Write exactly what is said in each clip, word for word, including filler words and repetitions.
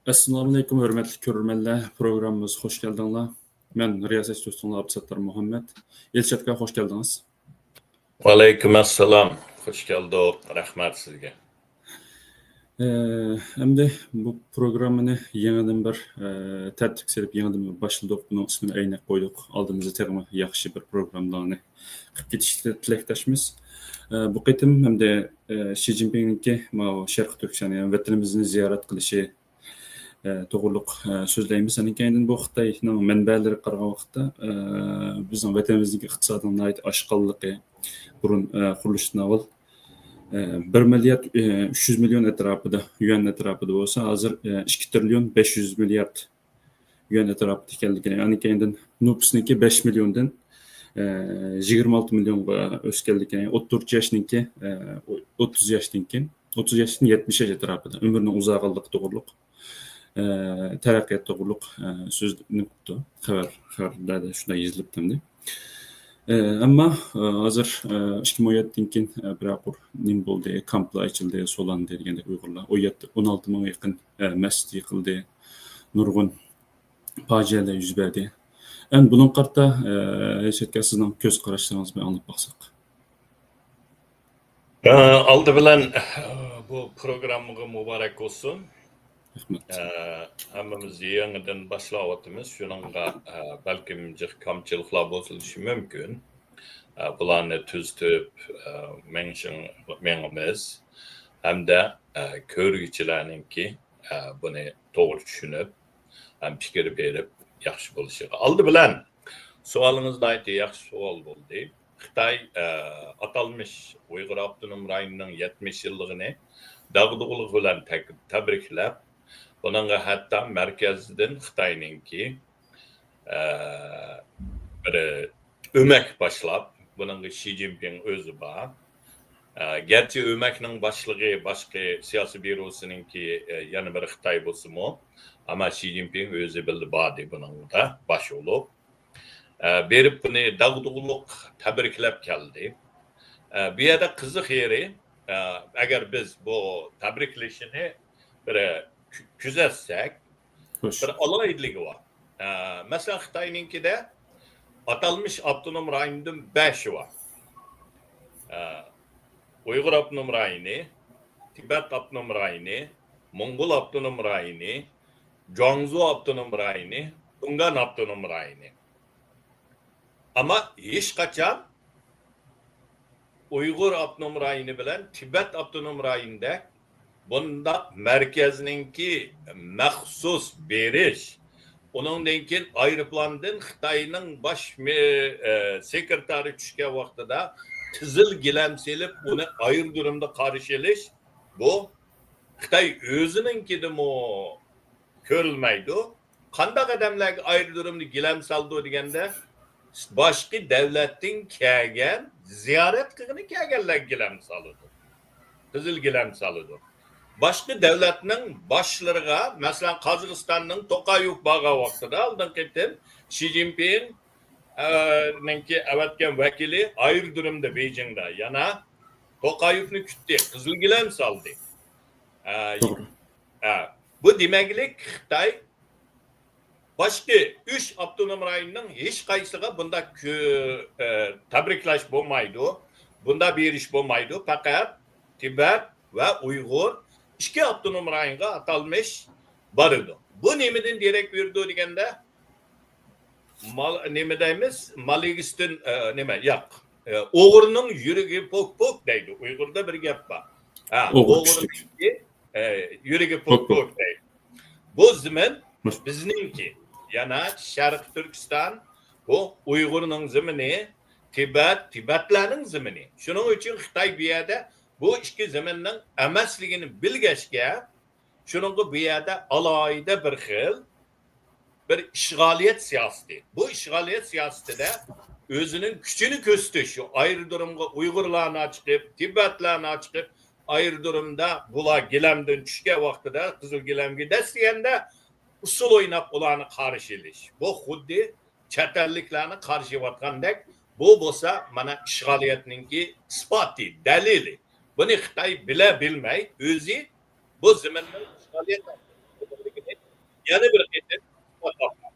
ئەسسالامۇئەلەيكۇم، ھۆرمەتلىك كۆرۈرمەنلەر، پروگراممىمىزغا خۇش كەلدىڭلار. مەن رىياسەتچى دوستۇڭلار ئابدۇساتتار مۇھەممەد. ئېلشات ئاكا، خۇش كەلدىڭىز. ۋەئەلەيكۇم ئەسسالام. خۇش كەلدۇق. رەھمەت سىزگە. ئە، ئەمدى بۇ پروگراممىنى يېڭىدىن بىر، ئە، تەرتىپكە سېلىپ، يېڭىدىن بىر باشلىدۇق. بۇنىڭ ئىسمىنى ئەينەك قويدۇق. ئالدىمىزدا تېخىمۇ ياخشى بىر پروگراممىلارنى قىلىپ كېتىشكە تىلەكداشمىز. ئە، بۇ قېتىم ئەمدى، ئە، شى جىنپىڭنىڭكى ماۋۇ شەرقىي تۈركىستان، يەنى ۋەتىنىمىزنى زىيارەت قىلىشى، ئە، توغرۇلۇق، ئە، سۆزلەيمىز. ئاندىن كېيىن بۇ خىتاينىڭ مەنبەلىرىگە قارىغان ۋاقىتتا، ئە، بىزنىڭ ۋەتىنىمىزدىكى ئىقتىسادنىڭ ناھايىتى ئاشقانلىقى، بۇرۇن، ئە، قۇرۇلۇشتىن ئاۋۋال، ئە، بىر مىليارد، ئە، ئۈچ يۈز مىليون ئەتراپىدا، يۈەن ئەتراپىدا بولسا، ھازىر، ئە، ئىككى تىرىليون بەش يۈز مىليارد يۈەن ئەتراپىدا ئىكەنلىكىنى، ئاندىن كېيىن نوپۇسنىڭكى بەش مىليوندىن، ئە، يىگىرمە ئالتە مىليونغا ئۆسكەنلىكىنى، ئوتتۇرىچە ياشنىڭكى، ئە، ئوتتۇز ياشتىن كېيىن، ئوتتۇز ياشتىن يەتمىش ياش ئەتراپىدا ئۆمرىنىڭ ئۇزارغانلىقى توغرۇلۇق، ئە، تەرەققىيات توغرۇلۇق، ئە، سۆزلىنىپتۇ. خەۋەر، خەۋەرلەردە شۇنداق يېزىلىپتۇ ئەمدى. ئە، ئەمما، ئە، ھازىر، ئە، ئىككى مىڭ ئون يەتتىدىن كېيىن، ئە، بىرەر قۇر نېمە بولدى، كامپلار ئېچىلدى، سولاندى دېگەندەك ئۇيغۇرلار. ئون يەتتە، ئون ئالتە مىڭغا يېقىن، ئە، مەسچىت يىقىلدى، نۇرغۇن پاجىئەلەر يۈز بەردى. ئەمدى بۇنىڭغا قارىتا، ئە، ئېلشات ئاكا، سىزنىڭ كۆز قاراشلىرىڭىزنى بىر ئاڭلاپ باقساق. ئە، ئالدى بىلەن، ئە، بۇ پروگراممىغا مۇبارەك بولسۇن. رەھمەت. ئە، ھەممىمىز يېڭىدىن باشلاۋاتىمىز. شۇنىڭغا، ئە، بەلكىم جىق كامچىلىقلار بولۇشى مۇمكىن. ئە، بۇلارنى تۈزىتىپ، ئە، مېڭىشىڭ-، مېڭىمىز ھەمدە، ئە، كۆرگۈچىلەرنىڭكى، ئە، بۇنى توغرا چۈشىنىپ، ھەم پىكىر بېرىپ ياخشى بولۇشىغا. ئالدى بىلەن سوئالىڭىز ناھايىتى ياخشى سوئال بولدى. خىتاي، ئە، ئاتالمىش ئۇيغۇر ئاپتونوم رايونىنىڭ يەتمىش يىللىقىنى داغدۇغىلىق بىلەن تەك-، تەبرىكلەپ، بۇنىڭغا ھەتتا مەركەزدىن خىتاينىڭكى، ئە، بىر ئۆمەك باشلاپ، بۇنىڭغا شى جىنپىڭ ئۆزى بار. ئە، گەرچە ئۆمەكنىڭ باشلىقى باشقا سىياسىي بيۇروسىنىڭكى، ئە، يەنە بىر خىتاي بولسىمۇ، ئەمما شى جىنپىڭ ئۆزى بىللە باردى بۇنىڭدا باش بولۇپ. ئە، بېرىپ بۇنى داغدۇغىلىق تەبرىكلەپ كەلدى. ئە، بۇ يەردە قىزىق يېرى، ئە، ئەگەر بىز بۇ تەبرىكلىشىنى بىر كۆ-، كۆزەتسەك، خوش. بىر ئالاھىدىلىكى بار. ئە، مەسىلەن، خىتاينىڭكىدە ئاتالمىش ئاپتونوم رايوندىن بەشى بار. ئە، ئۇيغۇر ئاپتونوم رايونى، تىبەت ئاپتونوم رايونى، موڭغۇل ئاپتونوم رايونى، جۇاڭزۇ ئاپتونوم رايونى، تۇڭگان ئاپتونوم رايونى. ئەمما ھېچقاچان ئۇيغۇر ئاپتونوم رايونى بىلەن تىبەت ئاپتونوم رايونىدەك بۇنداق مەركەزنىڭكى مەخسۇس بېرىش، ئۇنىڭدىن كېيىن ئايروپىلاندىن خىتاينىڭ باش مې-، ئە، سېكرېتارى چۈشكەن ۋاقتىدا قىزىل گىلەم سېلىپ، ئۇنى ئايرودرومدا قارشى ئېلىش، بۇ خىتاي ئۆزىنىڭكىدىمۇ كۆرۈلمەيدۇ. قانداق ئادەملەرگە ئايرودرومدا گىلەم سالىدۇ دېگەندە، باشقا دۆلەتتىن كەلگەن، زىيارەت قىلغىلى كەلگەنلەرگە گىلەم سالىدۇ. قىزىل گىلەم سالىدۇ. باشقا دۆلەتنىڭ باشلىرىغا، مەسىلەن، قازاقىستاننىڭ توقايېۋ بارغان ۋاقتىدا ئالدىنقى قېتىم شى جىنپىڭ، ئە، نىڭكى ئەۋەتكەن ۋەكىلى ئايرودرومدا، بېيجىڭدا يەنە توقايېۋنى كۈتتى، قىزىل گىلەم سالدى. ئە، توغرا. ئە، بۇ دېمەكلىك خىتاي باشقا ئۈچ ئاپتونوم رايوننىڭ ھېچقايسىغا بۇنداق كۆ-، ئە، تەبرىكلەش بولمايدۇ، بۇنداق بېرىش بولمايدۇ. پەقەت تىبەت ۋە ئۇيغۇر ئىككى ئاپتونوم رايونغا ئاتالمىش بارىدۇ. بۇ نېمىدىن دېرەك بېرىدۇ دېگەندە، مال، نېمە دەيمىز؟ مال ئىگىسىدىن، ئە، نېمە، ياق. ئە، ئوغرىنىڭ يۈرىكى پوك-پوك دەيدۇ. ئۇيغۇردا بىر گەپ بار. ھە، ئوغرى ئوغرىنىڭكى، ئە، يۈرىكى پوك-پوك دەيدۇ. بۇ زېمىن بىزنىڭكى. يەنە شەرقىي تۈركىستان، بۇ ئۇيغۇرنىڭ زېمىنى، تىبەت، تىبەتلەرنىڭ زېمىنى. شۇنىڭ ئۈچۈن خىتاي بۇ يەردە بۇ ئىككى زېمىننىڭ ئەمەسلىكىنى بىلگەچكە، شۇنىڭغا بۇ يەردە ئالاھىدە بىر خىل بىر ئىشغالىيەت سىياسىتى. بۇ ئىشغالىيەت سىياسىتىدە ئۆزىنىڭ كۈچىنى كۆرسىتىش، شۇ ئايرودرومغا ئۇيغۇرلارنى چىقىپ، تىبەتلەرنى چىقىپ، ئايرودرومدا بۇلار گىلەمدىن چۈشكەن ۋاقتىدا، قىزىل گىلەمگە دەسسىگەندە ئۇسسۇل ئويناپ ئۇلارنى قارشى ئېلىش. بۇ خۇددى چەت ئەللىكلەرنى قارشى ئېلىۋاتقاندەك، بۇ بولسا مانا ئىشغالىيەتنىڭكى ئىسپاتى، دەلىلى. بۇنى خىتاي بىلە بىلمەي ئۆزى بۇ زېمىننىڭ ئىشغالىيەت ئاستىدىكىنى يەنە بىر قېتىم ئىسپاتلانغان.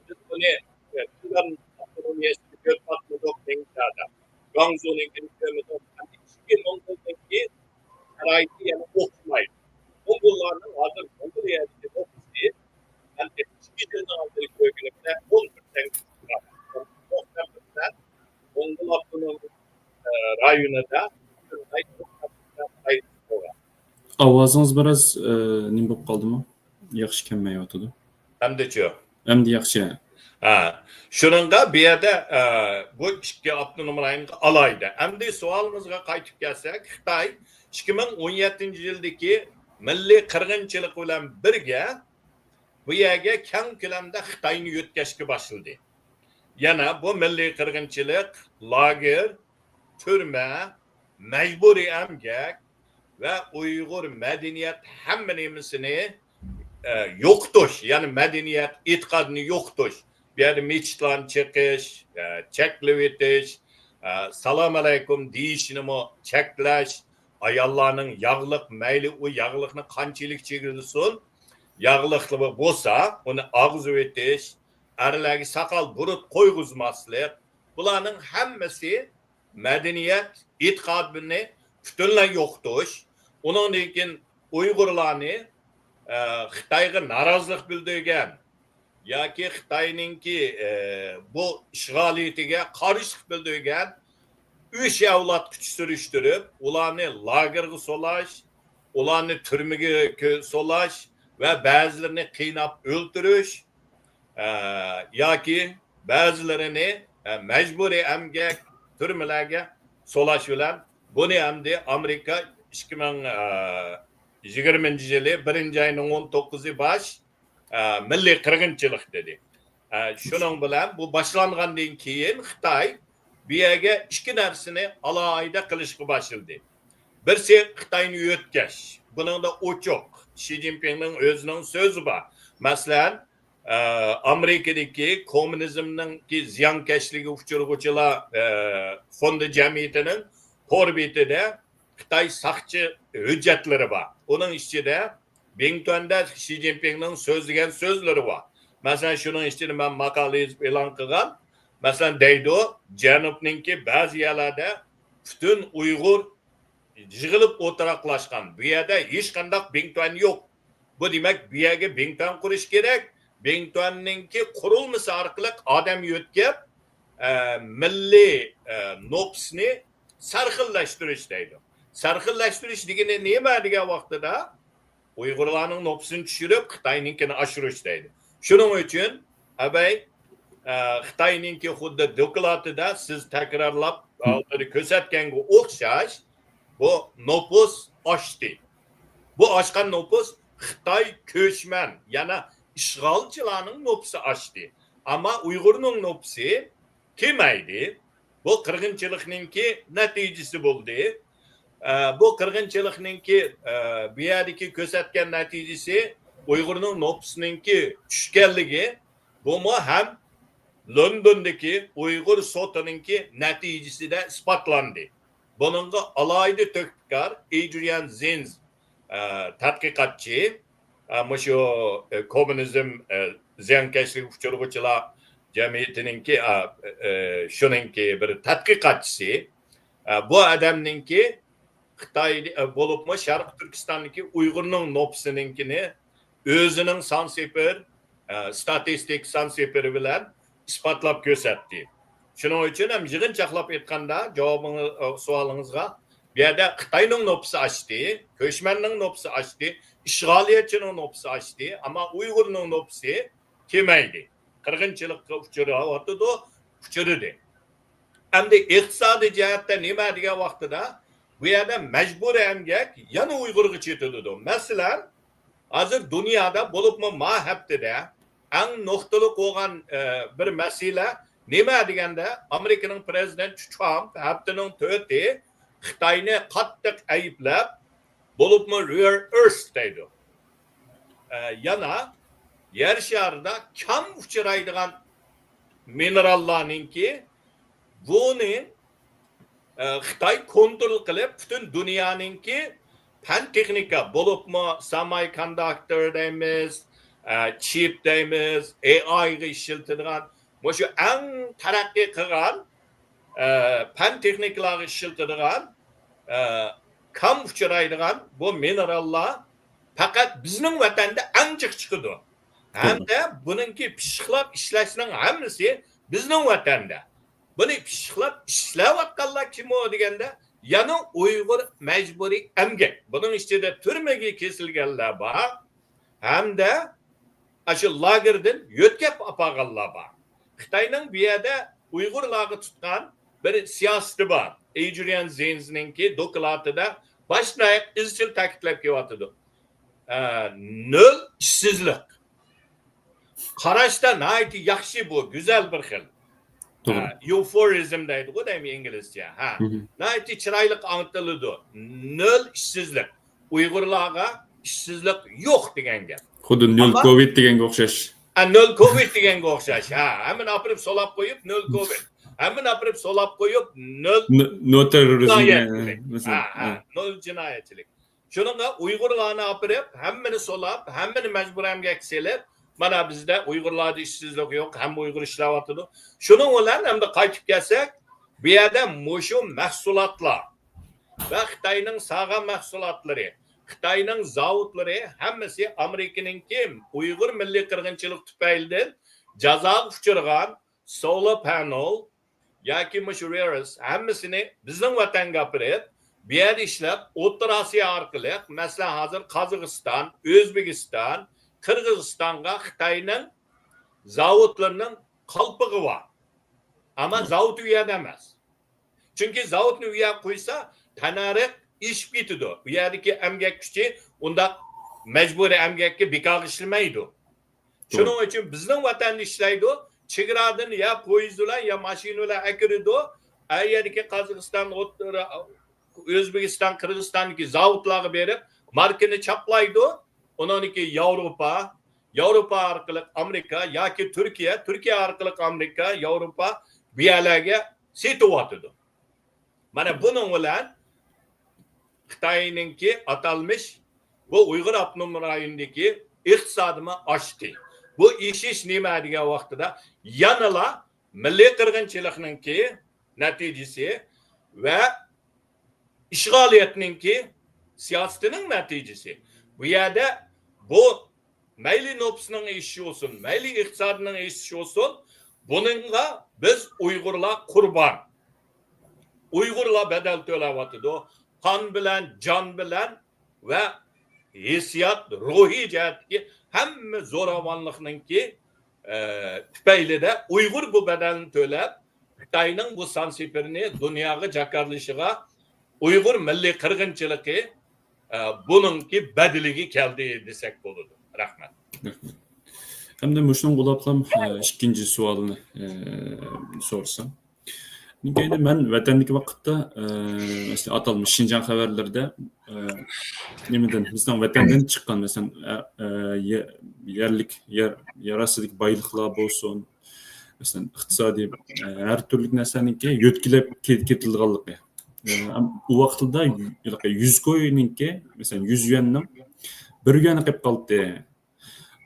بىز بۇنى، ئە، تۇنجان ئاپتونومىيەسىنى كۆرۈپ باقمىدۇق، نېڭشادا. گاڭزۇنىڭكىنى كۆرمىدۇق. ئەمدى ئىككى موڭغۇلنىڭكى شارائىتى يەنە ئوخشىمايدۇ. موڭغۇللارنىڭ ھازىر موڭغۇلىيەدىكى نوپۇسى، ئەمدى ئىككى يىلنىڭ ئالدىدا كۆرگىنىمدە ئون پىرسەنت، توقسان پىرسەنت موڭغۇل ئاپتونوم، ئە، رايونىدا پۈتۈنلەي توقسان پىرسەنت قايتىپ بولغان. ئاۋازىڭىز بىراز، ئە، نېمە بولۇپ قالدىمۇ؟ ياخشى كەلمەيۋاتىدۇ. ئەمدىچۇ؟ ئەمدى ياخشى. ھە. شۇنىڭغا بۇ يەردە، ئە، بۇ ئىككى ئاپتونوم رايونغا ئالاھىدە. ئەمدى سوئالىڭىزغا قايتىپ كەلسەك، خىتاي ئىككى مىڭ ئون يەتتىنچى يىلدىكى مىللىي قىرغىنچىلىق بىلەن بىرگە بۇ يەرگە كەڭ كۆلەمدە خىتاينى يۆتكەشكە باشلىدى. يەنە بۇ مىللىي قىرغىنچىلىق، لاگېر، تۈرمە، مەجبۇرىي ئەمگەك ۋە ئۇيغۇر مەدەنىيەت ھەممە نېمىسىنى، ئە، يوقىتىش، يەنى مەدەنىيەت ئېتىقادىنى يوقىتىش. بۇ يەردە مېچىتلارنى چېقىش، ئە، چەكلىۋېتىش، ئە، سالام ئەلەيكۇم دېيىشنىمۇ چەكلەش، ئاياللارنىڭ ياغلىق، مەيلى ئۇ ياغلىقنى قانچىلىك چىگىرسۇن، ياغلىقلىرى بولسا ئۇنى ئاغزىۋېتىش، ئەرلەرگە ساقال بۇرۇت قويغۇزماسلىق، بۇلارنىڭ ھەممىسى مەدەنىيەت ئېتىقادىنى پۈتۈنلەي يوقىتىش، ئۇنىڭدىن كېيىن ئۇيغۇرلارنى، ئە، خىتايغا نارازىلىق بىلدۈرگەن ياكى خىتاينىڭكى، ئە، بۇ ئىشغالىيىتىگە قارشىلىق بىلدۈرگەن ئۈچ ئەۋلادقىچە سۈرۈشتۈرۈپ، ئۇلارنى لاگېرغا سولاش، ئۇلارنى تۈرمىگە كۆ-، سولاش ۋە بەزىلىرىنى قىيناپ ئۆلتۈرۈش، ئە، ياكى بەزىلىرىنى، ئە، مەجبۇرىي ئەمگەك تۈرمىلەرگە سولاش بىلەن بۇنى ئەمدى ئامېرىكا ئىككى مىڭ يىگىرمىنچى يىلى بىرىنچى ئاينىڭ ئون توققۇزى باش، ئە، مىللىي قىرغىنچىلىق دېدى. ئە، شۇنىڭ بىلەن بۇ باشلانغاندىن كېيىن خىتاي بۇ يەرگە ئىككى نەرسىنى ئالاھىدە قىلىشقا باشلىدى. بىرسى خىتاينى يۆتكەش. بۇنىڭدا ئوچۇق شى جىنپىڭنىڭ ئۆزىنىڭ سۆزى بار. مەسىلەن، ئە، ئامېرىكىدىكى كوممۇنىزمنىڭكى زىيانكەشلىكىگە ئۇچرىغۇچىلار، ئە، فوندى جەمئىيىتىنىڭ تور بېتىدە خىتاي ساقچى ھۆججەتلىرى بار. ئۇنىڭ ئىچىدە بىڭتۈەندە شى جىنپىڭنىڭ سۆزلىگەن سۆزلىرى بار. مەسىلەن، شۇنىڭ ئىچىدە مەن ماقالە يېزىپ ئېلان قىلغان. مەسىلەن، دەيدۇ، جەنۇبنىڭكى بەزى يەرلەردە پۈتۈن ئۇيغۇر يىغىلىپ ئولتۇراقلاشقان. بۇ يەردە ھېچقانداق بىڭتۈەن يوق. بۇ دېمەك، بۇ يەرگە بىڭتۈەن قۇرۇش كېرەك. بىڭتۈەننىڭكى قۇرۇلمىسى ئارقىلىق ئادەم يۆتكەپ، ئە، مىللىي، ئە، نوپۇسنى سەرخىللەشتۈرۈش دەيدۇ. سەرخىللەشتۈرۈش دېگىنى نېمە دېگەن ۋاقتىدا، ئۇيغۇرلارنىڭ نوپۇسىنى چۈشۈرۈپ، خىتاينىڭكىنى ئاشۇرۇش دەيدۇ. شۇنىڭ ئۈچۈن، ئەبەي، ئە، خىتاينىڭكى خۇددى دوكلاتىدا سىز تەكرارلاپ ئالدىدا كۆرسەتكەنگە ئوخشاش، بۇ نوپۇس ئاشتى. بۇ ئاشقان نوپۇس خىتاي كۆچمەن، يەنى ئىشغالچىلارنىڭ نوپۇسى ئاشتى. ئەمما ئۇيغۇرنىڭ نوپۇسى كېمەيدى. بۇ قىرغىنچىلىقنىڭكى نەتىجىسى بولدى. ئە، بۇ قىرغىنچىلىقنىڭكى، ئە، بۇ يەردىكى كۆرسەتكەن نەتىجىسى ئۇيغۇرنىڭ نوپۇسىنىڭكى چۈشكەنلىكى، بۇمۇ ھەم لوندوندىكى ئۇيغۇر سوتىنىڭكى نەتىجىسىدە ئىسپاتلاندى. بۇنىڭغا ئالاھىدە تۆھپىكار ئېدرىيان زىنز، ئە، تەتقىقاتچى، ئە، مۇشۇ، ئە، كوممۇنىزم، ئە، زىيانكەشلىككە ئۇچرىغۇچىلار جەمئىيىتىنىڭكى، ئە، ئە، شۇنىڭكى بىر تەتقىقاتچىسى. ئە، بۇ ئادەمنىڭكى خىتاي، ئە، بولۇپمۇ شەرقىي تۈركىستاندىكى ئۇيغۇرنىڭ نوپۇسىنىڭكىنى ئۆزىنىڭ سان سېپىر، ئە، ستاتىستىك سان سېپىرى بىلەن ئىسپاتلاپ كۆرسەتتى. شۇنىڭ ئۈچۈن ھەم يىغىنچاقلاپ ئېيتقاندا، جاۋابىڭىز، ئە، سوئالىڭىزغا، بۇ يەردە خىتاينىڭ نوپۇسى ئاشتى، كۆچمەننىڭ نوپۇسى ئاشتى، ئىشغالىيەتچىنىڭ نوپۇسى ئاشتى، ئەمما ئۇيغۇرنىڭ نوپۇسى كېمەيدى. قىرغىنچىلىققا ئۇچراۋاتىدۇ، ئۇچرىدى. ئەمدى ئىقتىسادىي جەھەتتە نېمە دېگەن ۋاقتىدا، بۇ يەردە مەجبۇرىي ئەمگەك يەنە ئۇيغۇرغا چېتىلىدۇ. مەسىلەن، ھازىر دۇنيادا، بولۇپمۇ ما ھەپتىدە ئەڭ نۇقتىلىق بولغان، ئە، بىر مەسىلە نېمە دېگەندە، ئامېرىكىنىڭ پىرېزىدېنتى ترامپ ھەپتىنىڭ تۆتى خىتاينى قاتتىق ئەيىبلەپ، بولۇپمۇ رېئر ئېرس دەيدۇ. ئە، يەنە يەر شارىدا كەم ئۇچرايدىغان مىنېراللارنىڭكى بۇنى، ئە، خىتاي كونترول قىلىپ، پۈتۈن دۇنيانىڭكى پەن تېخنىكا، بولۇپمۇ سېمىكوندۇكتور دەيمىز، ئە، چىپ دەيمىز، ئېئايغا ئىشلىتىدىغان، مۇشۇ ئەڭ تەرەققىي قىلغان، ئە، پەن تېخنىكىلارغا ئىشلىتىدىغان، ئە، كام ئۇچرايدىغان بۇ مىنېراللار پەقەت بىزنىڭ ۋەتەندە ئەڭ جىق چىقىدۇ. ھەمدە بۇنىڭكى پىششىقلاپ ئىشلەشنىڭ ھەممىسى بىزنىڭ ۋەتەندە. بۇنى پىششىقلاپ ئىشلەۋاتقانلار كىمۇ دېگەندە، يەنە ئۇيغۇر مەجبۇرىي ئەمگەك. بۇنىڭ ئىچىدە تۈرمىگە كېسىلگەنلەر بار، ھەمدە ئاشۇ لاگېردىن يۆتكەپ ئاپارغانلار بار. خىتاينىڭ بۇ يەردە ئۇيغۇرلارغا تۇتقان بىر سىياسىتى بار. ئېدرىيان زېنزنىڭكى دوكلاتىدا باشتىن ئاياق ئىزچىل تەكىتلەپ كېلىۋاتىدۇ. ئە، نۆل ئىشسىزلىق. قاراشتا ناھايىتى ياخشى بۇ، گۈزەل بىر خىل. توغرا. ھە، يۇفورىزم دەيدىغۇ دەيمەن ئىنگلىزچە. ھە. مم. ناھايىتى چىرايلىق ئاڭلىتىلىدۇ. نۆل ئىشسىزلىق. ئۇيغۇرلارغا ئىشسىزلىق يوق دېگەن گەپ. خۇددى نۆل ئەمما كوۋىد دېگەنگە ئوخشاش. ھە، نۆل كوۋىد دېگەنگە ئوخشاش. ھە، ھەممىنى ئاپىرىپ سولاپ قويۇپ، نۆل كوۋىد. ھەممىنى ئاپىرىپ سولاپ قويۇپ، نۆل نو-، نو تېررورىزم جىنايەتچىلىك. دېگەن، مەسىلەن. ھە، ھە، ھە. نۆل جىنايەتچىلىك. شۇنىڭغا ئۇيغۇرلارنى ئاپىرىپ، ھەممىنى سولاپ، ھەممىنى مەجبۇرىي ئەمگەككە سېلىپ، مانا بىزدە ئۇيغۇرلاردا ئىشسىزلىق يوق، ھەممە ئۇيغۇر ئىشلەۋاتىدۇ. شۇنىڭ بىلەن ئەمدى قايتىپ كەلسەك، بۇ يەردە مۇشۇ مەھسۇلاتلار ۋە خىتاينىڭ ساغا مەھسۇلاتلىرى، خىتاينىڭ زاۋۇتلىرى ھەممىسى ئامېرىكىنىڭكى ئۇيغۇر مىللىي قىرغىنچىلىق تۈپەيلىدىن جازاغا ئۇچرىغان سولار پانېل، ياكى مۇشۇ رېرس ھەممىسىنى بىزنىڭ ۋەتەنگە ئاپىرىپ، بۇ يەردە ئىشلەپ، ئوتتۇرا ئاسىيا ئارقىلىق، مەسىلەن، ھازىر قازاقىستان، ئۆزبېكىستان، قىرغىزىستانغا خىتاينىڭ زاۋۇتلىرىنىڭ قالپىقى بار. ئەمما زاۋۇت ئۇ يەردە ئەمەس. چۈنكى زاۋۇتنى ئۇ يەرگە قويسا، تەننەرخ ئېشىپ كېتىدۇ. ئۇ يەردىكى ئەمگەك كۈچى ئۇنداق مەجبۇرىي ئەمگەككە بىكارغا ئىشلىمەيدۇ. شۇنىڭ ئۈچۈن بىزنىڭ ۋەتەندە ئىشلەيدۇ. چېگرادىن يا پويىز بىلەن، يا ماشىنا بىلەن ئەكىرىدۇ. ئە يەردىكى قازاقىستان، ئوتتۇرا-، ئۆزبېكىستان، قىرغىزىستاندىكى زاۋۇتلارغا بېرىپ، ماركىنى چاپلايدۇ. ئۇنىڭدىن كېيىن ياۋروپا، ياۋروپا ئارقىلىق ئامېرىكا ياكى تۈركىيە، تۈركىيە ئارقىلىق ئامېرىكا، ياۋروپا بۇ يەرلەرگە سېتىۋاتىدۇ. مانا بۇنىڭ بىلەن خىتاينىڭكى ئاتالمىش بۇ ئۇيغۇر ئاپتونوم رايونىدىكى ئىقتىسادىمۇ ئاشتى. بۇ ئېشىش نېمە دېگەن ۋاقتىدا يەنىلا مىللىي قىرغىنچىلىقنىڭكى نەتىجىسى ۋە ئىشغالىيەتنىڭكى سىياسىتىنىڭ نەتىجىسى. بۇ يەردە بۇ مەيلى نوپۇسنىڭ ئېشىشى بولسۇن، مەيلى ئىقتىسادنىڭ ئېشىشى بولسۇن، بۇنىڭغا بىز ئۇيغۇرلار قۇربان. ئۇيغۇرلار بەدەل تۆلەۋاتىدۇ. قان بىلەن، جان بىلەن ۋە ھېسسىيات، روھىي جەھەتتىكى ھەممە زوراۋانلىقنىڭكى، ئە، تۈپەيلىدە ئۇيغۇر بۇ بەدەلنى تۆلەپ، خىتاينىڭ بۇ سان سېپىرىنى دۇنياغا جاكارلىشىغا ئۇيغۇر مىللىي قىرغىنچىلىقى، ئە، بۇنىڭكى بەدىلىگە كەلدى دېسەك بولىدۇ. رەھمەت. رەھمەت. ئەمدى مۇشۇنىڭغا ئۇلاپلا، ئە، ئىككىنچى سوئالنى، ئە، سورىسام. ئەمدى مەن ۋەتەندىكى ۋاقىتتا، ئە، مەسىلەن، ئاتالمىش شىنجاڭ خەۋەرلىرىدە، ئە، نېمىدىن، بىزنىڭ ۋەتەندىن چىققان، مەسىلەن، ئە، ئە، يە-، يەرلىك، يەر، يەر ئاستىدىكى بايلىقلار بولسۇن، مەسىلەن، ئىقتىسادىي، ئە، ھەر تۈرلۈك نەرسىنىڭكى يۆتكىلەپ كېتىدىغانلىقى. ئە، ئەم-، ئۇ ۋاقىتتا ھېلىقى يۈز كوينىڭكى، مەسىلەن، يۈز يۈەننىڭ بىر يۈەنى قېلىپ قالدى.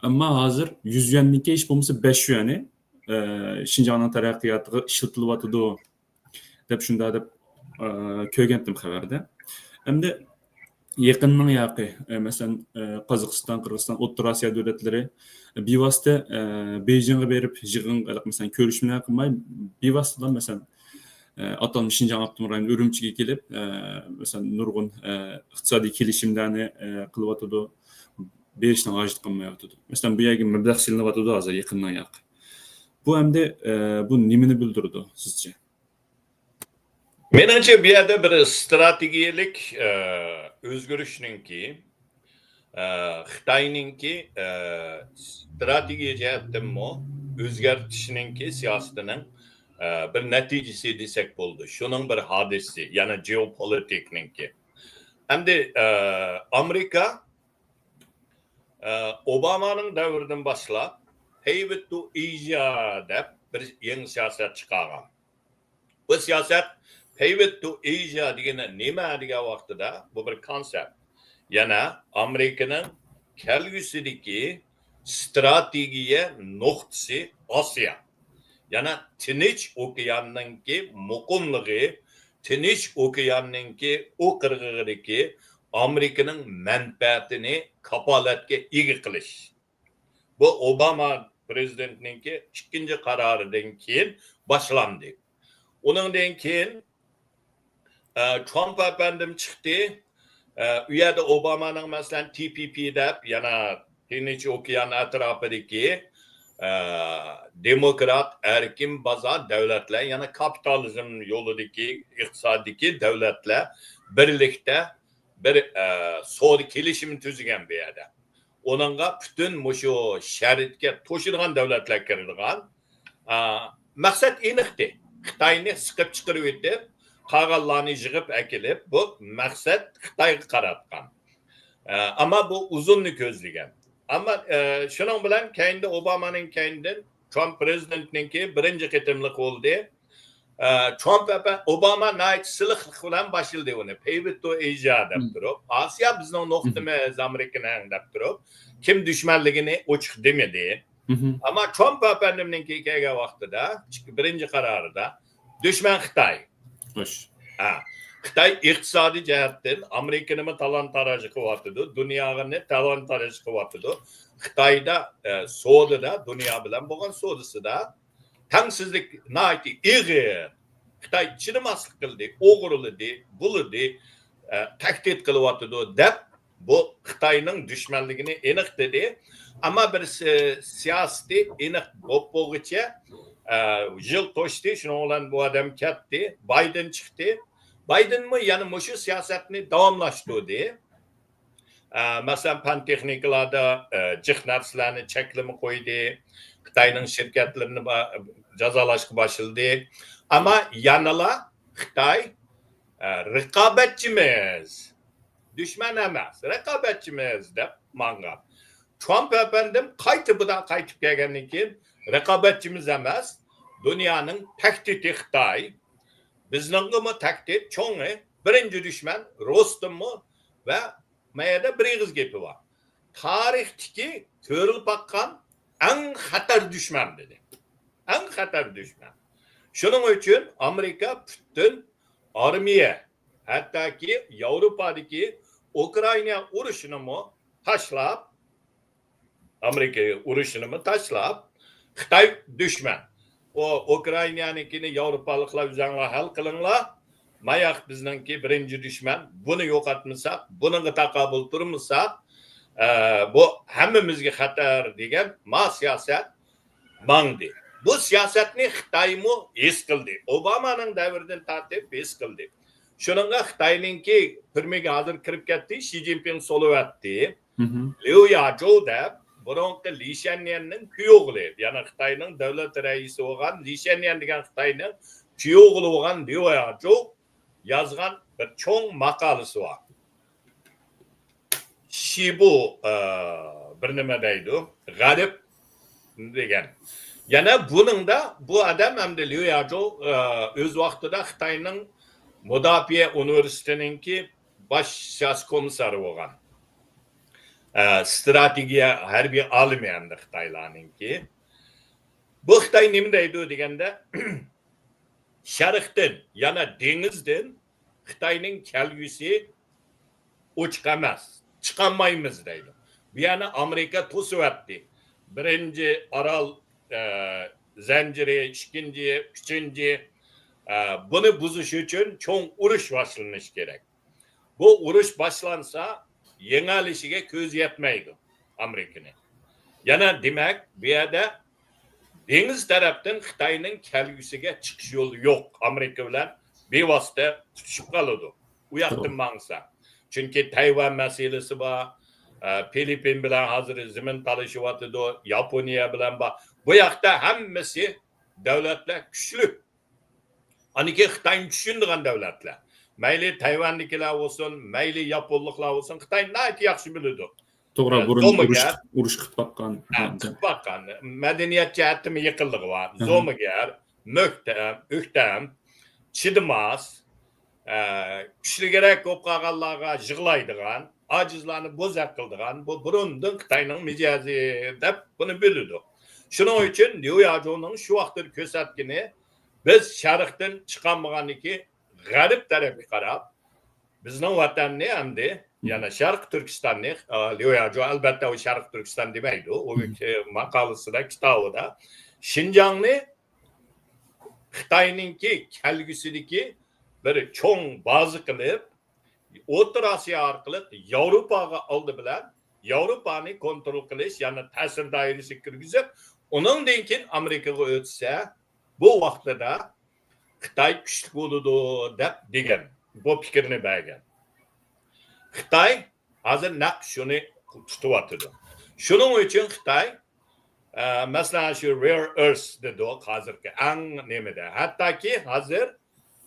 ئەمما ھازىر يۈز يۈەننىڭكى ھېچ بولمىسا بەش يۈەنى، ئە، شىنجاڭنىڭ تەرەققىياتىغا ئىشلىتىلىۋاتىدۇ، دەپ شۇنداق دەپ، ئە، كۆرگەنتىم خەۋەردە. ئەمدى يېقىننىڭ ياقى، ئە، مەسىلەن، ئە، قازاقىستان، قىرغىزىستان، ئوتتۇرا ئاسىيا دۆلەتلىرى بىۋاسىتە، ئە، بېيجىڭغا بېرىپ يىغىن، مەسىلەن، كۆرۈشمىلەر قىلماي، بىۋاسىتە، مەسىلەن، ئە، ئاتالمىش شىنجاڭ ئاپتونوم رايونى ئۈرۈمچىگە كېلىپ، ئە، مەسىلەن، نۇرغۇن، ئە، ئىقتىسادىي كېلىشىملەرنى، ئە، قىلىۋاتىدۇ، بېرىشنىڭ ھاجىتى قالمايۋاتىدۇ. مەسىلەن، بۇ يەرگە مەبلەغ سېلىنىۋاتىدۇ ھازىر يېقىننىڭ ياقى. بۇ ئەمدى، ئە، بۇ نېمىنى بىلدۈرىدۇ سىزچە؟ مېنىڭچە، بۇ يەردە بىر ئىستراتېگىيەلىك، ئە، ئۆزگىرىشنىڭكى، ئە، خىتاينىڭكى، ئە، ئىستراتېگىيە جەھەتتىنمۇ ئۆزگەرتىشنىڭكى سىياسىتىنىڭ، ئە، بىر نەتىجىسى دېسەك بولىدۇ. شۇنىڭ بىر ھادىسىسى، يەنى جېئوپولىتىكنىڭكى. ئەمدى، ئە، ئامېرىكا، ئە، ئوبامانىڭ دەۋرىدىن باشلاپ، Pivot to Asia دەپ بىر يېڭى سىياسەت چىقارغان. بۇ سىياسەت، Pivot to Asia دېگىنى نېمە دېگەن ۋاقتىدا، بۇ بىر كونسېپت. يەنە ئامېرىكىنىڭ كەلگۈسىدىكى ستراتېگىيە نۇقتىسى ئاسىيا. يەنى تىنچ ئوكياننىڭكى مۇقىملىقى، تىنچ ئوكياننىڭكى ئۇ قىرغىقىدىكى ئامېرىكىنىڭ مەنپەئەتىنى كاپالەتكە ئىگە قىلىش. بۇ ئوباما پىرېزىدېنتنىڭكى ئىككىنچى قارارىدىن كېيىن باشلاندى. ئۇنىڭدىن كېيىن، ئە، ترامپ ئەپەندىم چىقتى. ئە، ئۇ يەردە ئوبامانىڭ، مەسىلەن، تى پى پى دەپ، يەنە تىنچ ئوكيان ئەتراپىدىكى، ئە، دېموكرات، ئەركىن بازار دۆلەتلەر، يەنە كاپىتالىزم يولىدىكى، ئىقتىسادتىكى دۆلەتلەر بىرلىكتە بىر، ئە، سودا كېلىشىمى تۈزگەن بۇ يەردە. ئۇنىڭغا پۈتۈن مۇشۇ شەرتكە توشىدىغان دۆلەتلەر كىرىدىغان. ئە، مەقسەت ئېنىقتى. خىتاينى سىقىپ چىقىرىۋېتىپ، قالغانلارنى يىغىپ ئەكېلىپ، بۇ مەقسەت خىتايغا قاراتقان. ئە، ئەمما بۇ ئۇزۇننى كۆزلىگەن. ئەمما، ئە، شۇنىڭ بىلەن كەينىدە، ئوبامانىڭ كەينىدىن ترامپ پىرېزىدېنتنىڭكى بىرىنچى قېتىملىق بولدى. ئە، ترامپ ئەپە-، ئوباما ناھايىتى سىلىقلىق بىلەن باشلىدى ئۇنى. Pay with Asia دەپ تۇرۇپ، ئاسىيا بىزنىڭ نۇقتىمىز، ئامېرىكىنىڭ دەپ تۇرۇپ، كىم دۈشمەنلىكىنى ئوچۇق دېمىدى. ئەمما ترامپ ئەپەندىمنىڭكى كەلگەن ۋاقتىدا، بىرىنچى قارارىدا، دۈشمەن خىتاي. خوش. ھە. خىتاي ئىقتىسادىي جەھەتتىن ئامېرىكىنىمۇ تالان-تاراج قىلىۋاتىدۇ، دۇنيانى تالان-تاراج قىلىۋاتىدۇ. خىتايدا، ئە، سودىدا، دۇنيا بىلەن بولغان سودىسىدا تەڭسىزلىك ناھايىتى ئېغىر. خىتاي چىدىماسلىق قىلدى، ئوغرىلىدى، بۇلىدى، ئە، تەھدىت قىلىۋاتىدۇ دەپ، بۇ خىتاينىڭ دۈشمەنلىكىنى ئېنىق دېدى. ئەمما بىر سى-، سىياسىتى ئېنىق بولۇپ بولغۇچە، ئە، يىل توشتى، شۇنىڭ بىلەن بۇ ئادەم كەتتى، بايدېن چىقتى. بايدېنمۇ يەنە مۇشۇ سىياسەتنى داۋاملاشتۇردى. ئە، مەسىلەن، پەن تېخنىكىلاردا، ئە، جىق نەرسىلەرنى چەكلىمە قويدى. خىتاينىڭ شىركەتلىرىنى با-، جازالاشقا باشلىدى. ئەمما يەنىلا خىتاي، ئە، رىقابەتچىمىز، دۈشمەن ئەمەس، رىقابەتچىمىز دەپ ماڭغان. ترامپ ئەپەندىم قايتا بۇدا قايتىپ كەلگەندىن كېيىن، رىقابەتچىمىز ئەمەس، دۇنيانىڭ تەھدىتى خىتاي، بىزنىڭغىمۇ تەھدىت چوڭى، بىرىنچى دۈشمەن روستېممۇ ۋە ما يەردە بىر ئېغىز گېپى بار. تارىختىكى كۆرۈلۈپ باققان ئەڭ خەتەر دۈشمەن دېدى. ئەڭ خەتەر دۈشمەن. شۇنىڭ ئۈچۈن ئامېرىكا پۈتۈن ئارمىيە، ھەتتاكى ياۋروپادىكى ئۇكرائىنا ئۇرۇشىنىمۇ تاشلاپ، ئامېرىكا ئۇرۇشىنىمۇ تاشلاپ، خىتاي دۈشمەن. ئۇ ئۇكرائىنانىڭكىنى ياۋروپالىقلار ئۆزەڭلار ھەل قىلىڭلار. ماياق بىزنىڭكى بىرىنچى دۈشمەن. بۇنى يوقاتمىساق، بۇنىڭغا تاقابىل تۇرمىساق، ئە، بۇ ھەممىمىزگە خەتەر دېگەن ما سىياسەت ماڭدى. بۇ سىياسەتنى خىتايمۇ ھېس قىلدى. ئوبامانىڭ دەۋرىدىن تارتىپ ھېس قىلدى. شۇنىڭغا خىتاينىڭكى تۈرمىگە ھازىر كىرىپ كەتتى، شى جىنپىڭ سولىۋەتتى. ليۇ ياجۇ دەپ، بۇرۇنقى لى شەنيەننىڭ كۈيئوغلى، يەنى خىتاينىڭ دۆلەت رەئىسى بولغان لى شەنيەن دېگەن خىتاينىڭ كۈيئوغلى بولغان ليۇ ياجۇ يازغان بىر چوڭ ماقالىسى بار. شىبۇ، ئە، بىر نېمە دەيدۇ، غەرب دېگەن. يەنە بۇنىڭدا بۇ ئادەم ئەمدى ليۇ ياجۇ، ئە، ئۆز ۋاقتىدا خىتاينىڭ مۇداپىئە ئۇنىۋېرسىتېتىنىڭكى باش سىياسىي كومىسسارى بولغان. ئە، ستراتېگىيە ھەربىي ئالىمى ئەمدى خىتايلارنىڭكى. بۇ خىتاي نېمە دەيدۇ دېگەندە، شەرقتىن، يەنى دېڭىزدىن خىتاينىڭ كەلگۈسى ئوچۇق ئەمەس، چىقالمايمىز دەيدۇ. بۇ يەرنى ئامېرىكا توسۇۋەتتى. بىرىنچى ئارال، ئە، زەنجىرى، ئىككىنچى، ئۈچىنچى، ئە، بۇنى بۇزۇش ئۈچۈن چوڭ ئۇرۇش باشلىنىشى كېرەك. بۇ ئۇرۇش باشلانسا، يېڭەلىشىگە كۆزى يەتمەيدۇ ئامېرىكىنى. يەنە دېمەك، بۇ يەردە دېڭىز تەرەپتىن خىتاينىڭ كەلگۈسىگە چىقىش يولى يوق. ئامېرىكا بىلەن بىۋاسىتە تۇتۇشۇپ قالىدۇ. ئۇ ياقتىن ماڭسا. چۈنكى تەيۋەن مەسىلىسى بار. ئە، فىلىپپىن بىلەن ھازىر زېمىن تالىشىۋاتىدۇ. ياپونىيە بىلەن بار. بۇ ياقتا ھەممىسى دۆلەتلەر كۈچلۈك. ئاندىن كېيىن خىتاينى چۈشىنىدىغان دۆلەتلەر. مەيلى تەيۋەندىكىلەر بولسۇن، مەيلى ياپونلۇقلار بولسۇن، خىتاينى ناھايىتى ياخشى بىلىدۇ. توغرا، ئە، بۇرۇن ئۇرۇش، زومىگەر. ئۇرۇش قىلىپ باققان. ھە، قىلىپ باققان. مەدەنىيەت جەھەتتىمۇ يېقىنلىقى بار. زومىگەر، مۆكتەم، ئۆكتەم، چىدىماس، ئە، كۈچلۈكرەك بولۇپ قالغانلارغا يىغلايدىغان، ئاجىزلارنى بوزەك قىلىدىغان، بۇ بۇرۇندىن خىتاينىڭ مىجەزى دەپ بۇنى بىلىدۇ. شۇنىڭ ئۈچۈن ليۇ ياجۇنىڭ شۇ ۋاقىتتا كۆرسەتكىنى، بىز شەرقتىن چىقالمىغاندىكى غەرب تەرەپكە قاراپ، بىزنىڭ ۋەتەننى ئەمدى، يەنە شەرقىي تۈركىستاننى، ئا، ليۇ ياجۇ ئەلبەتتە ئۇ شەرقىي تۈركىستان دېمەيدۇ. ئۇ، ئە، ماقالىسىدە، كىتابىدا شىنجاڭنى خىتاينىڭكى كەلگۈسىدىكى بىر چوڭ بازا قىلىپ، ئوتتۇرا ئاسىيا ئارقىلىق ياۋروپاغا ئالدى بىلەن، ياۋروپانى كونترول قىلىش، يەنى تەسىر دائىرىسىگە كىرگۈزۈپ، ئۇنىڭدىن كېيىن ئامېرىكىغا ئۆتسە، بۇ ۋاقتىدا خىتاي كۈچلۈك بولىدۇ دەپ دېگەن، بۇ پىكىرنى بەرگەن. خىتاي ھازىر نەق شۇنى تۇتۇۋاتىدۇ. شۇنىڭ ئۈچۈن خىتاي، ئە، مەسىلەن، شۇ rare earth دېدۇق ھازىرقى ئەڭ نېمىدە. ھەتتاكى ھازىر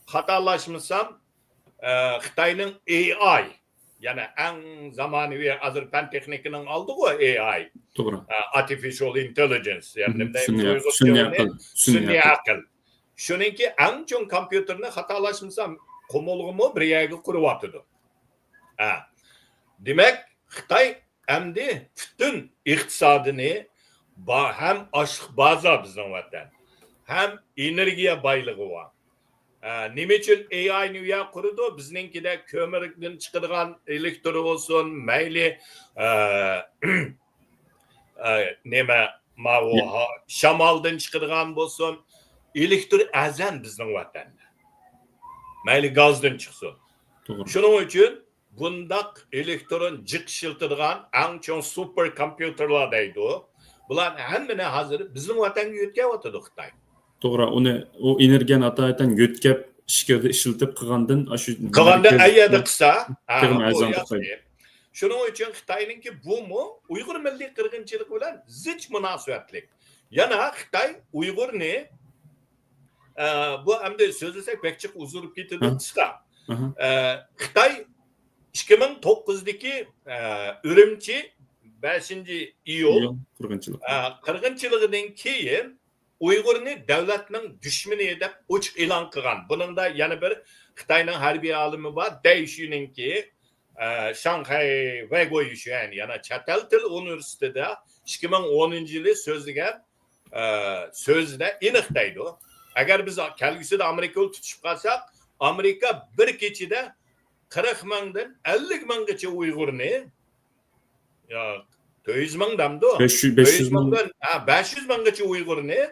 خاتالاشمىسام، ئە، خىتاينىڭ A I، يەنى ئەڭ زامانىۋى، ھازىر پەن تېخنىكىنىڭ ئالدىغۇ A I. توغرا. ئە، artificial intelligence، يەنى نېمە دەيمىز سۈنئىي، ئۇيغۇرچە سۈنئىي ئۇنى؟ ئەقىل، سۈنئىي سۈنئىي ئەقىل. ئەقىل. شۇنىڭكى ئەڭ چوڭ كومپيۇتېرنى خاتالاشمىسام، قۇمۇلغىمۇ بىر يەرگە قۇرۇۋاتىدۇ. ھە. دېمەك، خىتاي ئەمدى پۈتۈن ئىقتىسادىنى با-، ھەم ئاشلىق بازا بىزنىڭ ۋەتەن، ھەم ئېنېرگىيە بايلىقى بار. ئە، نېمە ئۈچۈن A I نى ئۇ يەر قۇرىدۇ؟ بىزنىڭكىدە كۆمۈردىن چىقىدىغان ئېلېكتر بولسۇن، مەيلى، ئە، ئە، نېمە، ماۋۇ يە- ھا-، شامالدىن چىقىدىغان بولسۇن، ئېلېكتر ئەرزان بىزنىڭ ۋەتەندە. مەيلى گازدىن چىقسۇن. توغرا. شۇنىڭ ئۈچۈن بۇنداق ئېلېكترون جىق ئىشلىتىدىغان ئەڭ چوڭ سۇپېر كومپيۇتېرلار دەيدۇ. بۇلارنى ھەممىنى ھازىر بىزنىڭ ۋەتەنگە يۆتكەۋاتىدۇ خىتاي. توغرا، ئۇنى، ئۇ ئېنېرگىيەنى ئاتايىتەن يۆتكەپ، ئىچكىرىدە ئىشلىتىپ قىلغاندىن، ئاشۇ قىلغاندا مەركەز ئەييەدە قىلسا، ھە، تېخىمۇ بۇ ئەرزان ياخشى. تۇتايدۇ. شۇنىڭ ئۈچۈن خىتاينىڭكى بۇمۇ ئۇيغۇر مىللىي قىرغىنچىلىقى بىلەن زىچ مۇناسىۋەتلىك. يەنە خىتاي ئۇيغۇرنى، ئە، بۇ ئەمدى سۆزلىسەك بەك جىق ئۇزىرىپ كېتىدۇ، ھە. قىسقا. ئاھا. ئە، خىتاي ئىككى مىڭ توققۇزدىكى، ئە، ئۈرۈمچى بەشىنچى ئىيۇل، ئىيۇل قىرغىنچىلىق. ئە، قىرغىنچىلىقىدىن كېيىن ئۇيغۇرنى دۆلەتنىڭ دۈشمىنى دەپ ئوچۇق ئېلان قىلغان. بۇنىڭدا يەنە بىر خىتاينىڭ ھەربىي ئالىمى بار، دەي شۈنىڭكى، ئە، شاڭخەي ۋەيگويشۈەن، يەنە چەت ئەل تىل ئۇنىۋېرسىتېتىدا ئىككى مىڭ ئونىنچى يىلى سۆزلىگەن، ئە، سۆزىدە ئېنىق دەيدۇ. ئەگەر بىز كەلگۈسىدە ئامېرىكا بىلەن تۇتۇشۇپ قالساق، ئامېرىكا بىر كېچىدە قىرىق مىڭدىن ئەللىك مىڭغىچە ئۇيغۇرنى، يا، تۆت يۈز مىڭ دەمدۇ؟ بەش يۈز، بەش يۈز مىڭ. تۆت يۈز مىڭدىن، ھە، بەش يۈز مىڭغىچە ئۇيغۇرنى، ھە،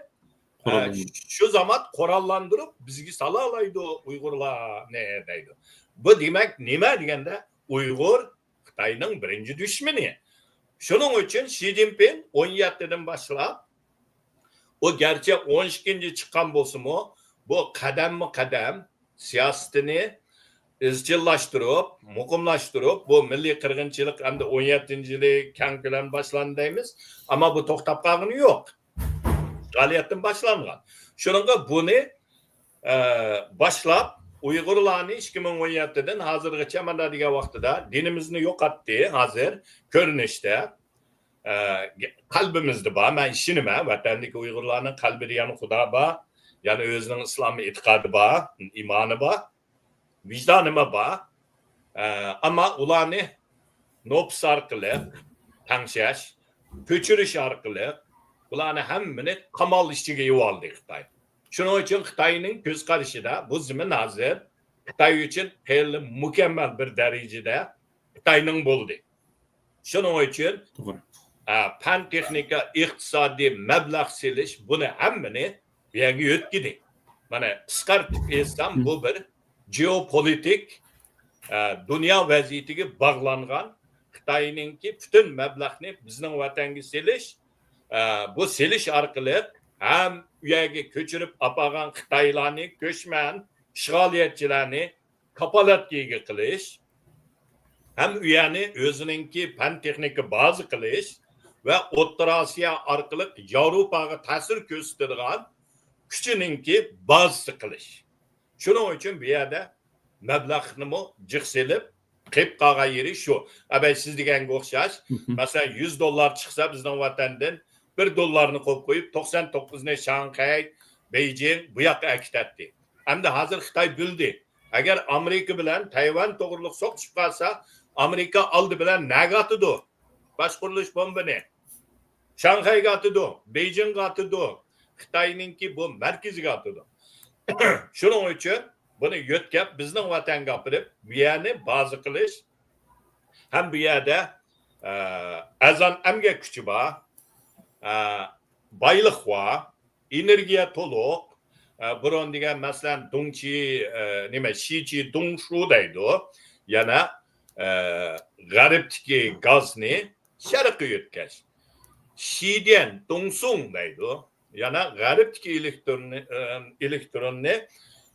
قوراللاندۇرۇپ. شۇ زامان قوراللاندۇرۇپ، بىزگە سالالايدۇ ئۇيغۇرلارنى دەيدۇ. بۇ دېمەك نېمە دېگەندە، ئۇيغۇر خىتاينىڭ بىرىنچى دۈشمىنى. شۇنىڭ ئۈچۈن شى جىنپىڭ ئون يەتتىدىن باشلاپ، ئۇ گەرچە ئون ئىككىنچى چىققان بولسىمۇ، بۇ قەدەممۇ قەدەم سىياسىتىنى ئىزچىللاشتۇرۇپ، مۇقىملاشتۇرۇپ، بۇ مىللىي قىرغىنچىلىق ئەمدى ئون يەتتىنچى يىلى كەڭ كۆلەم باشلاندى دەيمىز، ئەمما بۇ توختاپ قالغىنى يوق. ئىشغالىيەتتىن باشلانغان. شۇنىڭغا بۇنى، ئە، باشلاپ، ئۇيغۇرلارنى ئىككى مىڭ ئون يەتتىدىن ھازىرغىچە مانا دېگەن ۋاقتىدا دىنىمىزنى يوقاتتى ھازىر كۆرۈنۈشتە. ئە، قەلبىمىزدە بار. مەن ئىشىنىمەن، ۋەتەندىكى ئۇيغۇرلارنىڭ قەلبىدە يەنە خۇدا بار، يەنە ئۆزىنىڭ ئىسلام ئېتىقادى بار، ئىمانى بار، ۋىجدانىمۇ بار. ئە، ئەمما ئۇلارنى نوپۇس ئارقىلىق تەڭشەش، كۆچۈرۈش ئارقىلىق بۇلارنى ھەممىنى قامال ئىچىگە ئېلىۋالدى خىتاي. شۇنىڭ ئۈچۈن خىتاينىڭ كۆز قارىشىدا بۇ زېمىن ھازىر خىتاي ئۈچۈن خېلى مۇكەممەل بىر دەرىجىدە خىتاينىڭ بولدى. شۇنىڭ ئۈچۈن، توغرا، ئە، پەن تېخنىكا، ئىقتىسادىي مەبلەغ سېلىش، بۇنى ھەممىنى بۇ يەرگە يۆتكىدى. مانا، قىسقارتىپ ئېيتسام، بۇ بىر جېئوپولىتىك، ئە، دۇنيا ۋەزىيىتىگە باغلانغان خىتاينىڭكى پۈتۈن مەبلەغنى بىزنىڭ ۋەتەنگە سېلىش، ئە، بۇ سېلىش ئارقىلىق ھەم ئۇ يەرگە كۆچۈرۈپ ئاپارغان خىتايلارنى، كۆچمەن ئىشغالىيەتچىلەرنى، كاپالەتكە ئىگە قىلىش، ھەم ئۇ يەرنى ئۆزىنىڭكى پەن تېخنىكا بازا قىلىش ۋە ئوتتۇرا ئاسىيا ئارقىلىق ياۋروپاغا تەسىر كۆرسىتىدىغان كۈچىنىڭكى بازىسى قىلىش. شۇنىڭ ئۈچۈن بۇ يەردە مەبلەغنىمۇ جىق سېلىپ، قېلىپ قالغان يېرى شۇ. ئەبەي، سىز دېگەنگە ئوخشاش، مەسىلەن، يۈز دوللار چىقسا بىزنىڭ ۋەتەندىن، بىر دوللارنى قويۇپ قويۇپ، توقسان توققۇزنى شاڭخەي، بېيجىڭ بۇ ياققا ئەكېتەتتى. ئەمدى ھازىر خىتاي بىلدى. ئەگەر ئامېرىكا بىلەن تەيۋەن توغرۇلۇق سوقۇشۇپ قالسا، ئامېرىكا ئالدى بىلەن نەگە ئاتىدۇ؟ باشقۇرۇلۇش بومبىنى شاڭخەيگە ئاتىدۇ، بېيجىڭغا ئاتىدۇ، خىتاينىڭكى بۇ مەركىزىگە ئاتىدۇ. شۇنىڭ ئۈچۈن بۇنى يۆتكەپ، بىزنىڭ ۋەتەنگە ئاپىرىپ، بۇ يەرنى بازا قىلىش ھەم بۇ يەردە، ئە، ئەرزان ئەمگەك كۈچى بار، ئە، بايلىق بار، ئېنېرگىيە تولۇق. ئە، بۇرۇن دېگەن، مەسىلەن، دۇڭچى، ئە، نېمە، شىچى دۇڭشۇ دەيدۇ. يەنە، ئە، غەربتىكى گازنى شەرققە يۆتكەش. شىديەن دۇڭسۇڭ دەيدۇ. يەنە غەربتىكى ئېلېكتروننى، ئە، ئېلېكتروننى،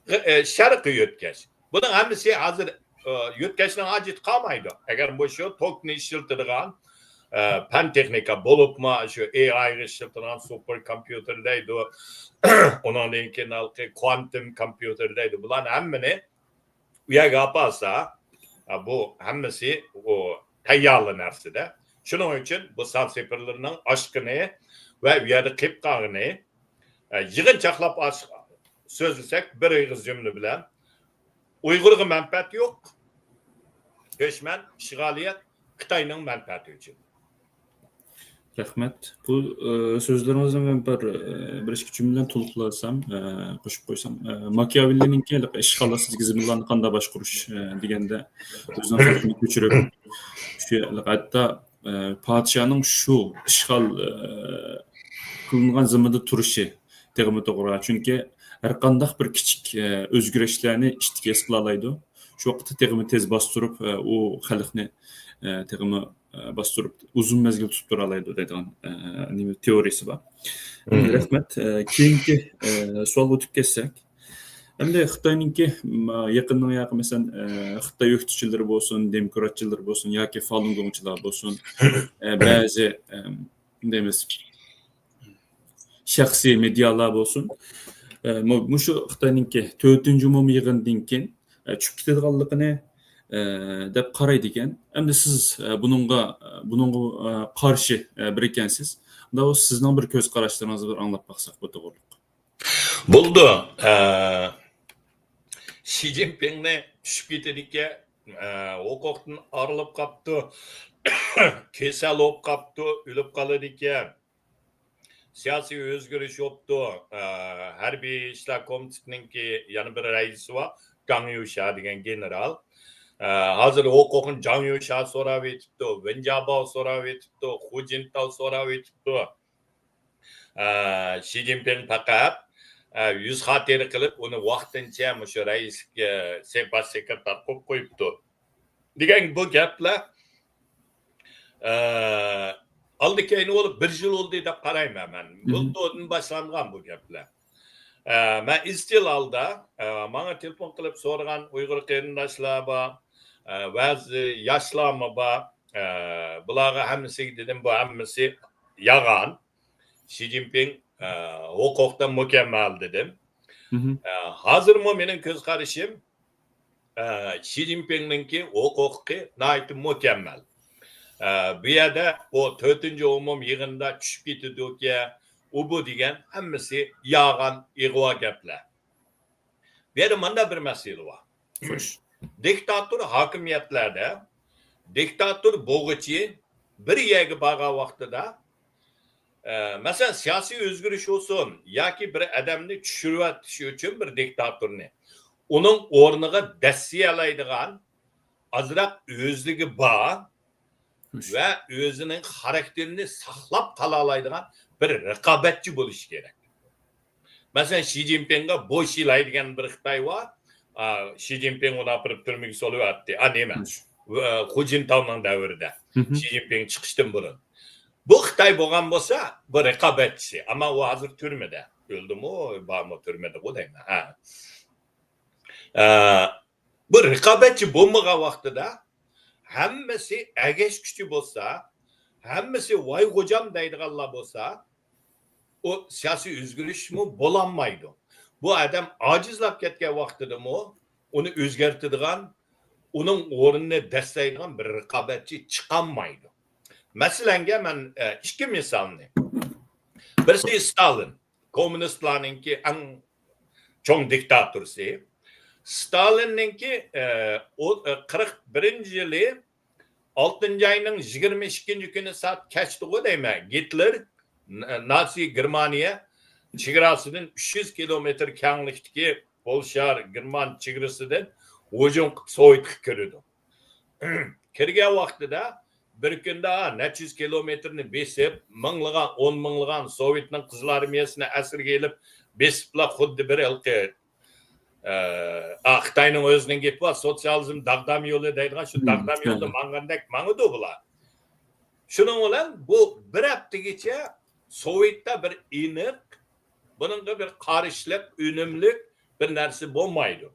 ئە، شەرققە يۆتكەش. بۇنىڭ ھەممىسى ھازىر، ئە، يۆتكەشنىڭ ھاجىتى قالمايدۇ. ئەگەر بۇ شۇ توكنى ئىشلىتىدىغان، ئە، پەن تېخنىكا بولۇپمۇ، شۇ ئېئايغا ئىشلىتىدىغان سۇپېر كومپيۇتېر دەيدۇ، ئۇنىڭدىن كېيىن ھېلىقى كۋانتوم كومپيۇتېر دەيدۇ. بۇلارنى ھەممىنى ئۇ يەرگە ئاپارسا، ئە، بۇ ھەممىسى ئۇ تەييارلا نەرسىدە. شۇنىڭ ئۈچۈن بۇ سان سېپىرلىرىنىڭ ئاشقىنى ۋە ئۇ يەردە قېلىپ قالغىنى، ئە، يىغىنچاقلاپ ئاش-، سۆزلىسەك، بىر ئېغىز جۈملە بىلەن، ئۇيغۇرغا مەنپەئەت يوق. كۆچمەن، ئىشغالىيەت خىتاينىڭ مەنپەئەتى ئۈچۈن. رەھمەت. بۇ، ئە، سۆزلىرىڭىزنى مەن بىر، ئە، بىر ئىككى جۈملە بىلەن تولۇقلىسام، ئە، قوشۇپ قويسام، ئە، ماكىياۋېللىنىڭكى ھېلىقى ئىشغاللار سىزگە زېمىنلارنى قانداق باشقۇرۇش، ئە، دېگەندە ئۆزىنىڭ تەرىپىنى كۆچۈرۈپ، شۇ ھېلىقى ھەتتا، ئە، پادىشاھنىڭ شۇ ئىشغال، ئە، قىلىنغان زېمىندا تۇرۇشى تېخىمۇ توغرا. چۈنكى ھەر قانداق بىر كىچىك، ئە، ئۆزگىرىشلەرنى ئىتتىك ھېس قىلالايدۇ. شۇ ۋاقىتتا تېخىمۇ تېز باستۇرۇپ، ئە، ئۇ خەلقنى، ئە، تېخىمۇ، ئە، باستۇرۇپ ئۇزۇن مەزگىل تۇتۇپ تۇرالايدۇ دەيدىغان، ئە، نېمە، تېئورىيىسى بار. مم. رەھمەت. ئە، كېيىنكى، ئە، سوئالغا ئۆتۈپ كەتسەك. ئەمدى خىتاينىڭكى، م، يېقىننىڭ ياقى، مەسىلەن، ئە، خىتاي ئۆكتىچىلىرى بولسۇن، دېموكراتچىلار بولسۇن ياكى فالۇنگوڭچىلار بولسۇن، ئە، بەزى، ئە، دەيمىز، شەخسىي مېدىيالار بولسۇن، ئە، مۇ-، مۇشۇ خىتاينىڭكى تۆتىنچى ئومۇمىي يىغىندىن كېيىن، ئە، چۈشۈپ كېتىدىغانلىقىنى، ئە، دەپ قارايدىكەن. ئەمدى سىز، ئە، بۇنىڭغا، بۇنىڭغا، ئە، قارشى، ئە، بىرىكەنسىز. ئۇندا سىزنىڭ بىر كۆز قاراشلىرىڭىزنى بىر ئاڭلاپ باقساق بۇ توغرىلىق. بولىدۇ. ئە، شى جىنپىڭنى چۈشۈپ كېتىدىكەن، ئە، ھوقۇقتىن ئايرىلىپ قاپتۇ، كېسەل بولۇپ قاپتۇ، ئۆلۈپ قالىدىكەن. سىياسىي ئۆزگىرىش بوپتۇ. ئە، ھەربىي ئىشلار كومىتېتىنىڭكى يەنە بىر رەئىسى بار، گاڭ يۇشا دېگەن گېنېرال. ئە، ھازىر ھوقۇقنى جاڭ يۇشا سوراۋېتىپتۇ، ۋېن جياباۋ سوراۋېتىپتۇ، خۇ جىنتاۋ سوراۋېتىپتۇ. ئە، شى جىنپىڭ پەقەت، ئە، يۈز خاتىرە قىلىپ، ئۇنى ۋاقتىنچە مۇشۇ رەئىسلىككە سە-، باش سېكرېتار قىلىپ قويۇپتۇ دېگەن بۇ گەپلەر، ئە، ئالدى كەينى بولۇپ بىر يىل بولدى دەپ قارايمەن مەن. مم. بۇلتۇردىن باشلانغان بۇ گەپلەر. ئە، مەن ئىزچىل ھالدا، ئە، ماڭا تېلېفون قىلىپ سورىغان ئۇيغۇر قېرىنداشلار بار، ئە، بەزى ياشلارمۇ بار. ئە، بۇلارغا ھەممىسىگە دېدىم، بۇ ھەممىسى يالغان. شى جىنپىڭ، ئە، ھوقۇقتا مۇكەممەل دېدىم. مهم. ئە، ھازىرمۇ مېنىڭ كۆز قارىشىم، ئە، شى جىنپىڭنىڭكى ھوقۇقى ناھايىتى مۇكەممەل. ئە، بۇ يەردە ئۇ تۆتىنچى ئومۇم يىغىندا چۈشۈپ كېتىدۇكى، ئۇ بۇ دېگەن ھەممىسى يالغان، ئىغۋا گەپلەر. بۇ يەردە مانداق بىر مەسىلە بار. خوش. دىكتاتور ھاكىمىيەتلەردە دىكتاتور بولغۇچى بىر يەرگە بارغان ۋاقتىدا، ئە، مەسىلەن، سىياسىي ئۆزگىرىش بولسۇن ياكى بىر ئادەمنى چۈشۈرۈۋېتىش ئۈچۈن بىر دىكتاتورنى، ئۇنىڭ ئورنىغا دەسسىيەلەيدىغان، ئازراق ئۆزلۈكى بار، خوش. ۋە ئۆزىنىڭ خاراكتېرىنى ساقلاپ قالالايدىغان بىر رىقابەتچى بولۇشى كېرەك. مەسىلەن، شى جىنپىڭغا بو شىلاي دېگەن بىر خىتاي بار. ئا، شى جىنپىڭ ئۇنى ئاپىرىپ تۈرمىگە سولىۋەتتى. ئا، نېمە؟ خوش. ۋە، ئە، خۇ جىنتاۋنىڭ دەۋرىدە. مهم. شى جىنپىڭ چىقىشتىن بۇرۇن. بۇ خىتاي بولغان بولسا، بۇ رىقابەتچىسى. ئەمما ئۇ ھازىر تۈرمىدە. ئۆلدىمۇ، بارمۇ تۈرمىدە بۇ دەيمەن. ھە. ئە، بۇ رىقابەتچى بولمىغان ۋاقتىدا ھەممىسى ئەگەشكۈچى بولسا، ھەممىسى ۋاي غوجام دەيدىغانلار بولسا، ئۇ سىياسىي ئۆزگىرىشمۇ بولالمايدۇ. بۇ ئادەم ئاجىزلاپ كەتكەن ۋاقتىدىمۇ ئۇنى ئۆزگەرتىدىغان، ئۇنىڭ ئورنىنى دەسسەيدىغان بىر رىقابەتچى چىقالمايدۇ. مەسىلەنگە مەن، ئە، ئىككى مىسالنى. بىرسى ستالىن. كوممۇنىستلارنىڭكى ئەڭ چوڭ دىكتاتورىسى. ستالىننىڭكى، ئە، ئو-، ئە، قىرىق بىرىنچى يىلى ئالتىنچى ئاينىڭ يىگىرمە ئىككىنچى كۈنى سائەت كەچتىغۇ دەيمەن، گىتلېر ن-، ناتسىي گېرمانىيە چېگراسىدىن ئۈچ يۈز كىلومېتىر كەڭلىكتىكى پولشا گېرمان چېگرىسىدىن ھۇجۇم قىلىپ سوۋېتقا كىرىدۇ. كىرگەن ۋاقتىدا بىر كۈندە نەچچە يۈز كىلومېتىرنى بېسىپ، مىڭلىغان، ئون مىڭلىغان سوۋېتنىڭ قىزىل ئارمىيەسىنى ئەسىرگە ئېلىپ، بېسىپلا خۇددى بىر ھېلىقى، ئە، ئا، خىتاينىڭ ئۆزىنىڭ گېپى بار، سوتسىالىزم داغدام يولى دەيدىغان، شۇ داغدام يولىدا ماڭغاندەك ماڭىدۇ بۇلار. شۇنىڭ بىلەن بۇ بىر ھەپتىگىچە سوۋېتتا بىر ئېنىق، بۇنىڭغا بىر قارشىلىق، ئۈنۈملۈك بىر نەرسە بولمايدۇ.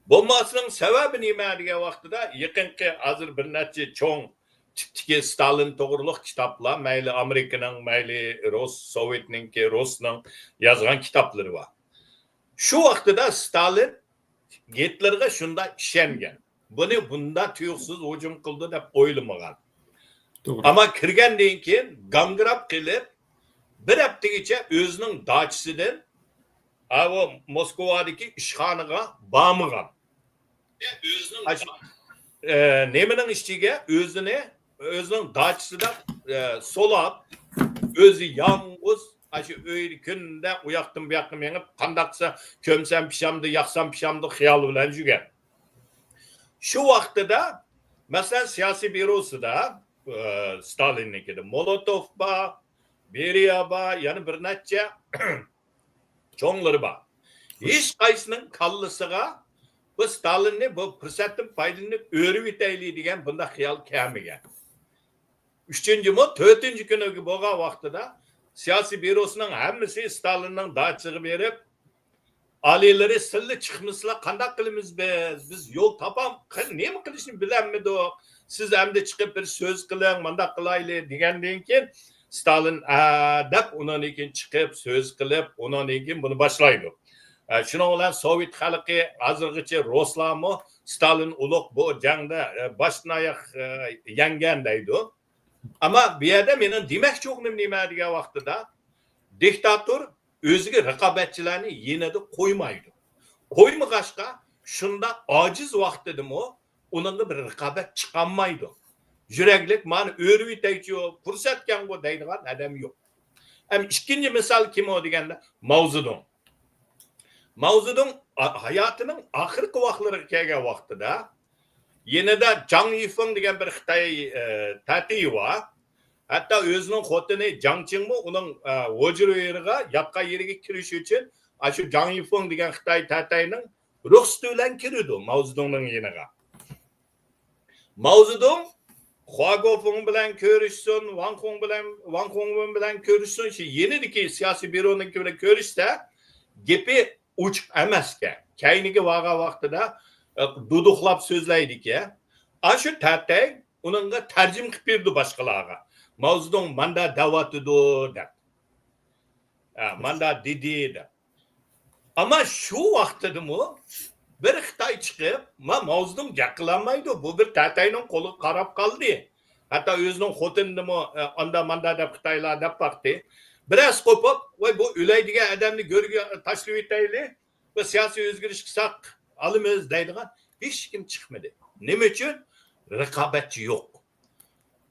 بولماسلىقنىڭ سەۋەبى نېمە دېگەن ۋاقتىدا، يېقىنقى ھازىر بىر نەچچە چوڭ تىپتىكى ستالىن توغرۇلۇق كىتابلار، مەيلى ئامېرىكىنىڭ، مەيلى رۇس، سوۋېتنىڭكى، رۇسنىڭ يازغان كىتابلىرى بار. شۇ ۋاقتىدا ستالىن گىتلېرغا شۇنداق ئىشەنگەن. بۇنى بۇنداق تۇيۇقسىز ھۇجۇم قىلىدۇ دەپ ئويلىمىغان. توغرا. ئەمما كىرگەندىن كېيىن گاڭگىراپ قېلىپ، بىر ھەپتىگىچە ئۆزىنىڭ داچىسىدىن، ئاۋۇ موسكۋادىكى ئىشخانىغا بارمىغان. ئاش-، ئە، نېمىنىڭ ئىچىگە ئۆزىنى، ئۆزىنىڭ داچىسىدا، ئە، سولاپ، ئۆزى يالغۇز ئاشۇ ئۆيدە كۈندە ئۇ ياقتىن بۇ ياققا مېڭىپ، قانداق قىلسا كۆمسەم پىشامدۇ، ياقسام پىشامدۇ خىيالى بىلەن يۈرگەن. شۇ ۋاقتىدا، مەسىلەن، سىياسىي بيۇروسىدا، ئە، ستالىننىڭكىدە مولوتوف بار، بېرىيە بار، يەنە بىر نەچچە چوڭلىرى بار. ھېچ قايسىنىڭ كاللىسىغا بۇ ستالىننى بۇ پۇرسەتتىن پايدىلىنىپ ئۆرۈۋېتەيلى دېگەن بۇنداق خىيال كەلمىگەن. ئۈچىنچى مۇ، تۆتىنچى كۈنى بولغان ۋاقتىدا سىياسىي بيۇروسىنىڭ ھەممىسى ستالىننىڭ داچىسىغا بېرىپ، ئالىيلىرى، سىللە چىقمىسىلا قانداق قىلىمىز بىز؟ بىز يول تاپام-، قىل-، نېمە قىلىشنى بىلەلمىدۇق. سىز ئەمدى چىقىپ بىر سۆز قىلىڭ، مانداق قىلايلى دېگەندىن كېيىن، ستالىن، ئە، دەپ، ئۇنىڭدىن كېيىن چىقىپ، سۆز قىلىپ، ئۇنىڭدىن كېيىن بۇنى باشلايدۇ. ئە، شۇنىڭ بىلەن سوۋېت خەلقى ھازىرغىچە رۇسلارمۇ ستالىن ئۇلۇغ بۇ جەڭدە، ئە، باشتىن ئاياق، ئە، يەڭگەن دەيدۇ. ئەمما بۇ يەردە مېنىڭ دېمەكچى بولغىنىم نېمە دېگەن ۋاقتىدا، دىكتاتور ئۆزىگە رىقابەتچىلەرنى يېنىدا قويمايدۇ. قويمىغاچقا، شۇنداق ئاجىز ۋاقتىدىمۇ ئۇنىڭغا بىر رىقابەت چىقالمايدۇ. يۈرەكلىك، مانا ئۆرۈۋېتەيچۇ، پۇرسەتكەنغۇ دەيدىغان ئادەم يوق. ھەم ئىككىنچى مىسال كىم ئۇ دېگەندە، ماۋزېدۇڭ. ماۋزېدۇڭ ئا-، ھاياتىنىڭ ئاخىرقى ۋاقىتلىرىغا كەلگەن ۋاقتىدا يېنىدا جاڭ يىفېڭ دېگەن بىر خىتاي، ئە، تەتىيى بار. ھەتتا ئۆزىنىڭ خوتۇنى جاڭ چىڭمۇ ئۇنىڭ، ئە، ھۇجرا يېرىغا، ياتقان يېرىگە كىرىش ئۈچۈن ئاشۇ جاڭ يىفېڭ دېگەن خىتاي تەتەينىڭ رۇخسىتى بىلەن كىرىدۇ ماۋزېدۇڭنىڭ يېنىغا. ماۋزېدۇڭ خۇا گوفېڭ بىلەن كۆرۈشسۇن، ۋاڭ خۇڭ بىلەن، ۋاڭ خۇڭۋېن بىلەن كۆرۈشسۇن، شۇ يېنىدىكى سىياسىي بيۇرونىڭكى بىلەن كۆرۈشسە، گېپى ئوچۇق ئەمەسكەن. كەينىگە بارغان ۋاقتىدا، ئە، دۇدۇقلاپ سۆزلەيدىكەن. ئاشۇ تەتەي ئۇنىڭغا تەرجىمە قىلىپ بېرىدۇ باشقىلارغا. ماۋزېدۇڭ ماندا دەۋاتىدۇ دەپ. ئە، ماندا دېدى دەپ. ئەمما شۇ ۋاقتىدىمۇ بىر خىتاي چىقىپ، ما، ماۋزېدۇڭ گەپ قىلالمايدۇ، بۇ بىر تەتەينىڭ قولىغا قاراپ قالدى. ھەتتا ئۆزىنىڭ خوتۇنىنىمۇ، ئە، ئاندا ماندا دەپ خىتايلار دەپ باقتى. بىرەرسى قوپۇپ، ۋاي، بۇ ئۆلەي دېگەن ئادەمنى گۆرگە تاشلىۋېتەيلى، بۇ سىياسىي ئۆزگىرىش قىلساق ئالىمىز دەيدىغان ھېچكىم چىقمىدى. نېمە ئۈچۈن؟ رىقابەتچى يوق.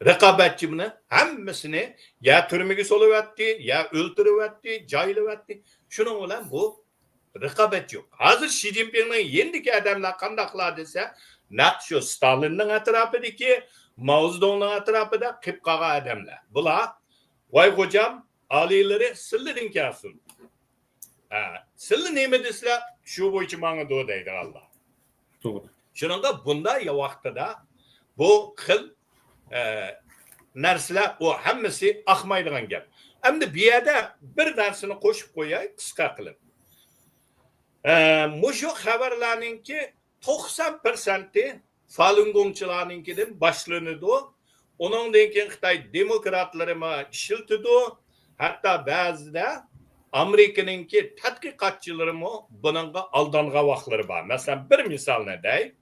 رىقابەتچى بۇنى ھەممىسىنى يا تۈرمىگە سولىۋەتتى، يا ئۆلتۈرۈۋەتتى، جايلىۋەتتى. شۇنىڭ بىلەن بۇ رىقابەتچى يوق. ھازىر شى جىنپىڭنىڭ يېنىدىكى ئادەملەر قانداقلار دېسە، نەق شۇ ستالىننىڭ ئەتراپىدىكى، ماۋزېدۇڭنىڭ ئەتراپىدا قېلىپ قالغان ئادەملەر. بۇلار، ۋاي خوجام، ئالىيلىرى سىللىدىن كەلسۇن. ھە، سىللە نېمە دېسىلە، شۇ بويىچە ماڭىدۇ دەيدىغانلار. توغرا. شۇنىڭغا بۇنداق ۋاقتىدا بۇ خىل، ئە، نەرسىلەر، ئۇ ھەممىسى ئاقمايدىغان گەپ. ئەمدى بۇ يەردە بىر نەرسىنى قوشۇپ قوياي، قىسقا قىلىپ. ئە، مۇشۇ خەۋەرلەرنىڭكى توقسان پىرسەنتى فالۇنگوڭچىلارنىڭكىدىن باشلىنىدۇ. ئۇنىڭدىن كېيىن خىتاي دېموكراتلىرىمۇ ئىشلىتىدۇ. ھەتتا بەزىدە ئامېرىكىنىڭكى تەتقىقاتچىلىرىمۇ بۇنىڭغا ئالدانغان ۋاقىتلىرى بار. مەسىلەن، بىر مىسالنى دەي.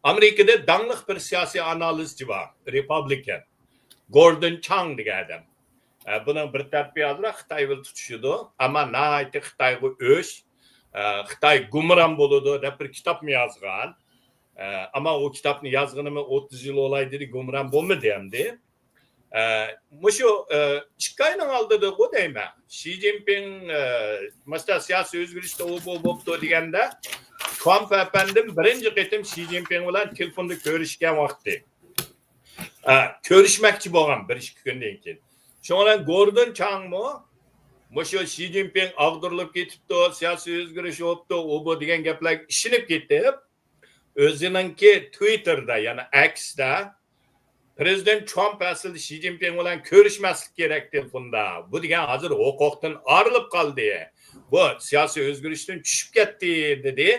ئامېرىكىدا داڭلىق بىر سىياسىي ئانالىزچى بار، رېپابلىكان، گوردون چاڭ دېگەن ئادەم. ئە، بۇنىڭ بىر تەرىپى ئازراق خىتاي بىلەن تۇتۇشىدۇ، ئەمما ناھايىتى خىتايغا ئۆچ، ئە، خىتاي گۇمران بولىدۇ دەپ بىر كىتابمۇ يازغان. ئە، ئەمما ئۇ كىتابنى يازغىنىمۇ ئوتتۇز يىل بولاي دېدى، گۇمران بولمىدى ئەمدى. ئە، مۇشۇ، ئە، ئىككى ئاينىڭ ئالدىدىغۇ دەيمەن. شى جىنپىڭ، ئە، مۇشۇنداق سىياسىي ئۆزگىرىشتە ئۇ بۇ بوپتۇ دېگەندە، ترامپ ئەپەندىم بىرىنچى قېتىم شى جىنپىڭ بىلەن تېلېفوندا كۆرۈشكەن ۋاقتى. ئە، كۆرۈشمەكچى بولغان بىر ئىككى كۈندىن كېيىن. شۇنىڭ بىلەن گوردون چاڭمۇ مۇشۇ شى جىنپىڭ ئاغدۇرۇلۇپ كېتىپتۇ، سىياسىي ئۆزگىرىش بوپتۇ، ئۇ بۇ دېگەن گەپلەرگە ئىشىنىپ كېتىپ، ئۆزىنىڭكى تۋىتتېردا، يەنى ئەكسدە، پرېزىدېنت ترامپ ئەسلىدە شى جىنپىڭ بىلەن كۆرۈشمەسلىك كېرەك تېلېفوندا. بۇ دېگەن ھازىر ھوقۇقتىن ئايرىلىپ قالدى. بۇ سىياسىي ئۆزگىرىشتىن چۈشۈپ كەتتى، دېدى.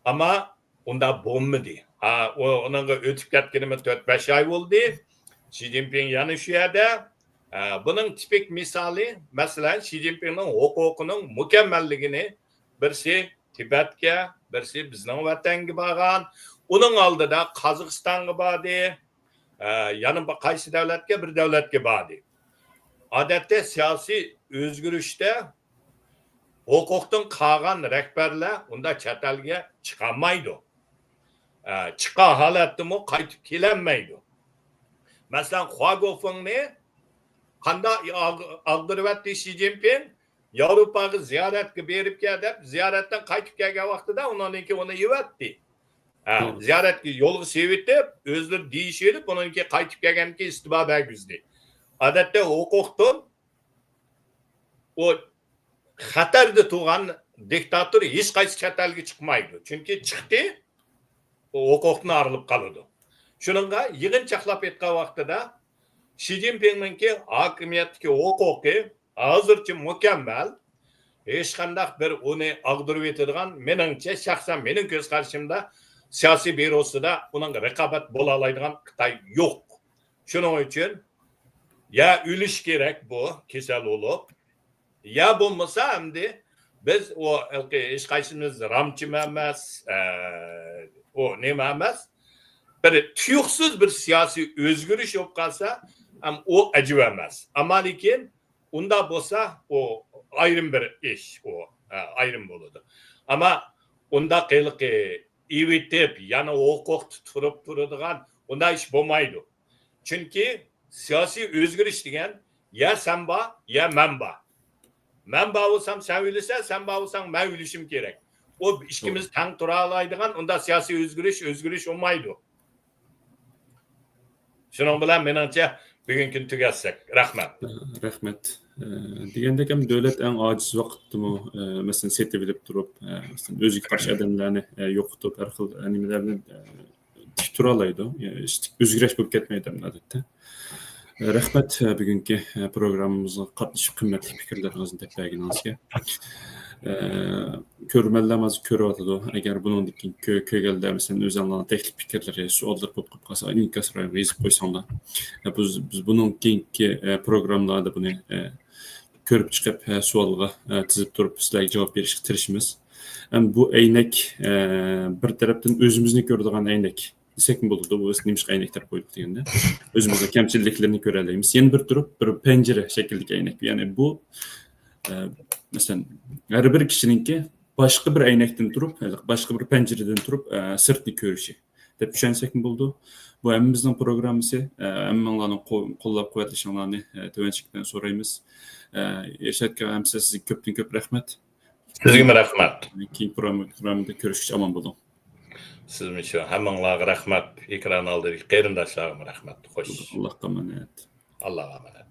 ئەمما ئۇنداق بولمىدى. ھا، ئۇ، ئۇنىڭغا ئۆتۈپ كەتكىنىمۇ تۆت، بەش ئاي بولدى. شى جىنپىڭ يەنە شۇ يەردە. ھە، بۇنىڭ تىپىك مىسالى، مەسىلەن، شى جىنپىڭنىڭ ھوقۇقىنىڭ مۇكەممەللىكىنى بىرسى تىبەتكە، بىرسى بىزنىڭ ۋەتەنگە بارغان، ئۇنىڭ ئالدىدا قازاقىستانغا باردى، ئە، يەنە بىر قايسى دۆلەتكە، بىر دۆلەتكە باردى. ئادەتتە سىياسىي ئۆزگىرىشتە ھوقۇقتىن قالغان رەھبەرلەر ئۇنداق چەت ئەلگە چىقالمايدۇ. ئە، چىققان ھالەتتىمۇ قايتىپ كېلەلمەيدۇ. مەسىلەن، خۇا گوفېڭنى قانداق ئاغ-، ئاغدۇرۇۋەتتى شى جىنپىڭ؟ ياۋروپاغا زىيارەتكە بېرىپ كەل دەپ، زىيارەتتىن قايتىپ كەلگەن ۋاقتىدا ئۇنىڭدىن كېيىن ئۇنى يېۋەتتى. ھە، توغرا. زىيارەتكە يولغا سېلىۋېتىپ، ئۆزلىرى دېيىشىۋېلىپ، ئۇنىڭدىن كېيىن قايتىپ كەلگەندىن كېيىن ئىستېپا بەرگۈزدى. ئادەتتە ھوقۇقتىن ئۇ خەتەردە تۇرغان دىكتاتور ھېچقايسى چەت ئەلگە چىقمايدۇ. چۈنكى چىقتى، ئۇ ھوقۇقتىن ئايرىلىپ قالىدۇ. شۇنىڭغا يىغىنچاقلاپ ئېيتقان ۋاقتىدا، شى جىنپىڭنىڭكى ھاكىمىيەتتىكى ھوقۇقى ھازىرچە مۇكەممەل، ھېچقانداق بىر ئۇنى ئاغدۇرۇۋېتىدىغان، مېنىڭچە، شەخسەن مېنىڭ كۆز قارىشىمدا، سىياسىي بيۇروسىدا ئۇنىڭغا رىقابەت بولالايدىغان خىتاي يوق. شۇنىڭ ئۈچۈن يا ئۆلۈش كېرەك بۇ كېسەل بولۇپ، يا بولمىسا ئەمدى بىز ئۇ ھېلىقى ھېچقايسىمىز رامچىمۇ ئەمەس، ئە، ئۇ نېمە ئەمەس، بىر تۇيۇقسىز بىر سىياسىي ئۆزگىرىش بولۇپ قالسا، ئەم، ئۇ ئەجەب ئەمەس. ئەمما لېكىن ئۇنداق بولسا، ئۇ ئايرىم بىر ئىش، ئۇ، ئە، ئايرىم بولىدۇ. ئەمما ئۇنداق ھېلىقى ئېۋىتىپ، يەنە ھوقۇقتا تۇرۇپ تۇرىدىغان ئۇنداق ئىش بولمايدۇ. چۈنكى سىياسىي ئۆزگىرىش دېگەن يا سەن بار، يا مەن بار. مەن بار بولسام، سەن ئۆلىسەن، سەن بار بولساڭ، مەن ئۆلۈشۈم كېرەك. ئۇ ئىككىمىز توغرا. تەڭ تۇرالايدىغان ئۇنداق سىياسىي ئۆزگىرىش، ئۆزگىرىش بولمايدۇ. شۇنىڭ بىلەن مېنىڭچە بۈگۈنكىنى تۈگەتسەك. رەھمەت. رەھمەت. ئە، دېگەندەك، ھەم دۆلەت ئەڭ ئاجىز ۋاقىتتىمۇ، ئە، مەسىلەن، سېتىۋېلىپ تۇرۇپ، ئە، مەسىلەن، ئۆزىگە قارشى ئادەملەرنى، ئە، يوقىتىپ، ھەر خىل، ئە، نېمىلەرنى، ئە، تىك تۇرالايدۇ. ئە، ئۆزگىرىش بولۇپ كەتمەيدۇ ئادەتتە. ئە، رەھمەت، ئە، بۈگۈنكى، ئە، پروگراممىمىزغا قاتنىشىپ، قىممەتلىك پىكىرلىرىڭىزنى دەپ بەرگىنىڭىزگە. ئە، كۆرۈرمەنلەر ھازىر كۆرۈۋاتىدۇ. ئەگەر بۇنىڭدىن كېيىن كۆ-، كۆرگەنلەر، مەسىلەن، ئۆزۈڭلارنىڭ تەكلىپ پىكىرلىرى، سوئاللار بولۇپ قالىپ قالسا، ئىنكاس رايىغا يېزىپ قويساڭلار. ئە، بىز، بىز بۇنىڭ كېيىنكى، ئە، پروگراممىلاردا بۇنى، ئە، كۆرۈپ چىقىپ، ئە، سوئالغا، ئە، تىزىپ تۇرۇپ سىلەرگە جاۋاب بېرىشكە تىرىشىمىز. ئەمما بۇ ئەينەك، ئە، بىر تەرەپتىن ئۆزىمىزنى كۆرىدىغان ئەينەك دېسەكمۇ بولىدۇ. بۇ نېمىشقا ئەينەك دەپ قويدۇق دېگەندە، ئۆزىمىزنىڭ كەمچىلىكلىرىنى كۆرەلەيمىز. يەنە بىر تۇرۇپ، بىر پەنجىرە شەكلىدىكى ئەينەك. يەنى بۇ، ئە، مەسىلەن، ھەر بىر كىشىنىڭكى باشقا بىر ئەينەكتىن تۇرۇپ، باشقا بىر پەنجىرىدىن تۇرۇپ، ئە، سىرتنى كۆرۈشى دەپ چۈشەنسەكمۇ بولىدۇ. بۇ ھەممىمىزنىڭ پروگراممىسى، ئە، ھەممىڭلارنىڭ قو-، قوللاپ قۇۋۋەتلىشىڭلارنى، ئە، تۆۋەنچىلىك بىلەن سورايمىز. ئە، ئىرشات ئاكا، ھەم سىزگە كۆپتىن كۆپ رەھمەت. سىزگىمۇ رەھمەت. كېيىنكى پروگراممىدا كۆرۈشكىچە ئامان بولۇڭ. سىزمۇ شۇ. ھەممىڭلارغا رەھمەت. ئېكران ئالدىدىكى قېرىنداشلارغىمۇ رەھمەت. خوش. ئاللاھقا ئامانەت. ئاللاھقا ئامانەت.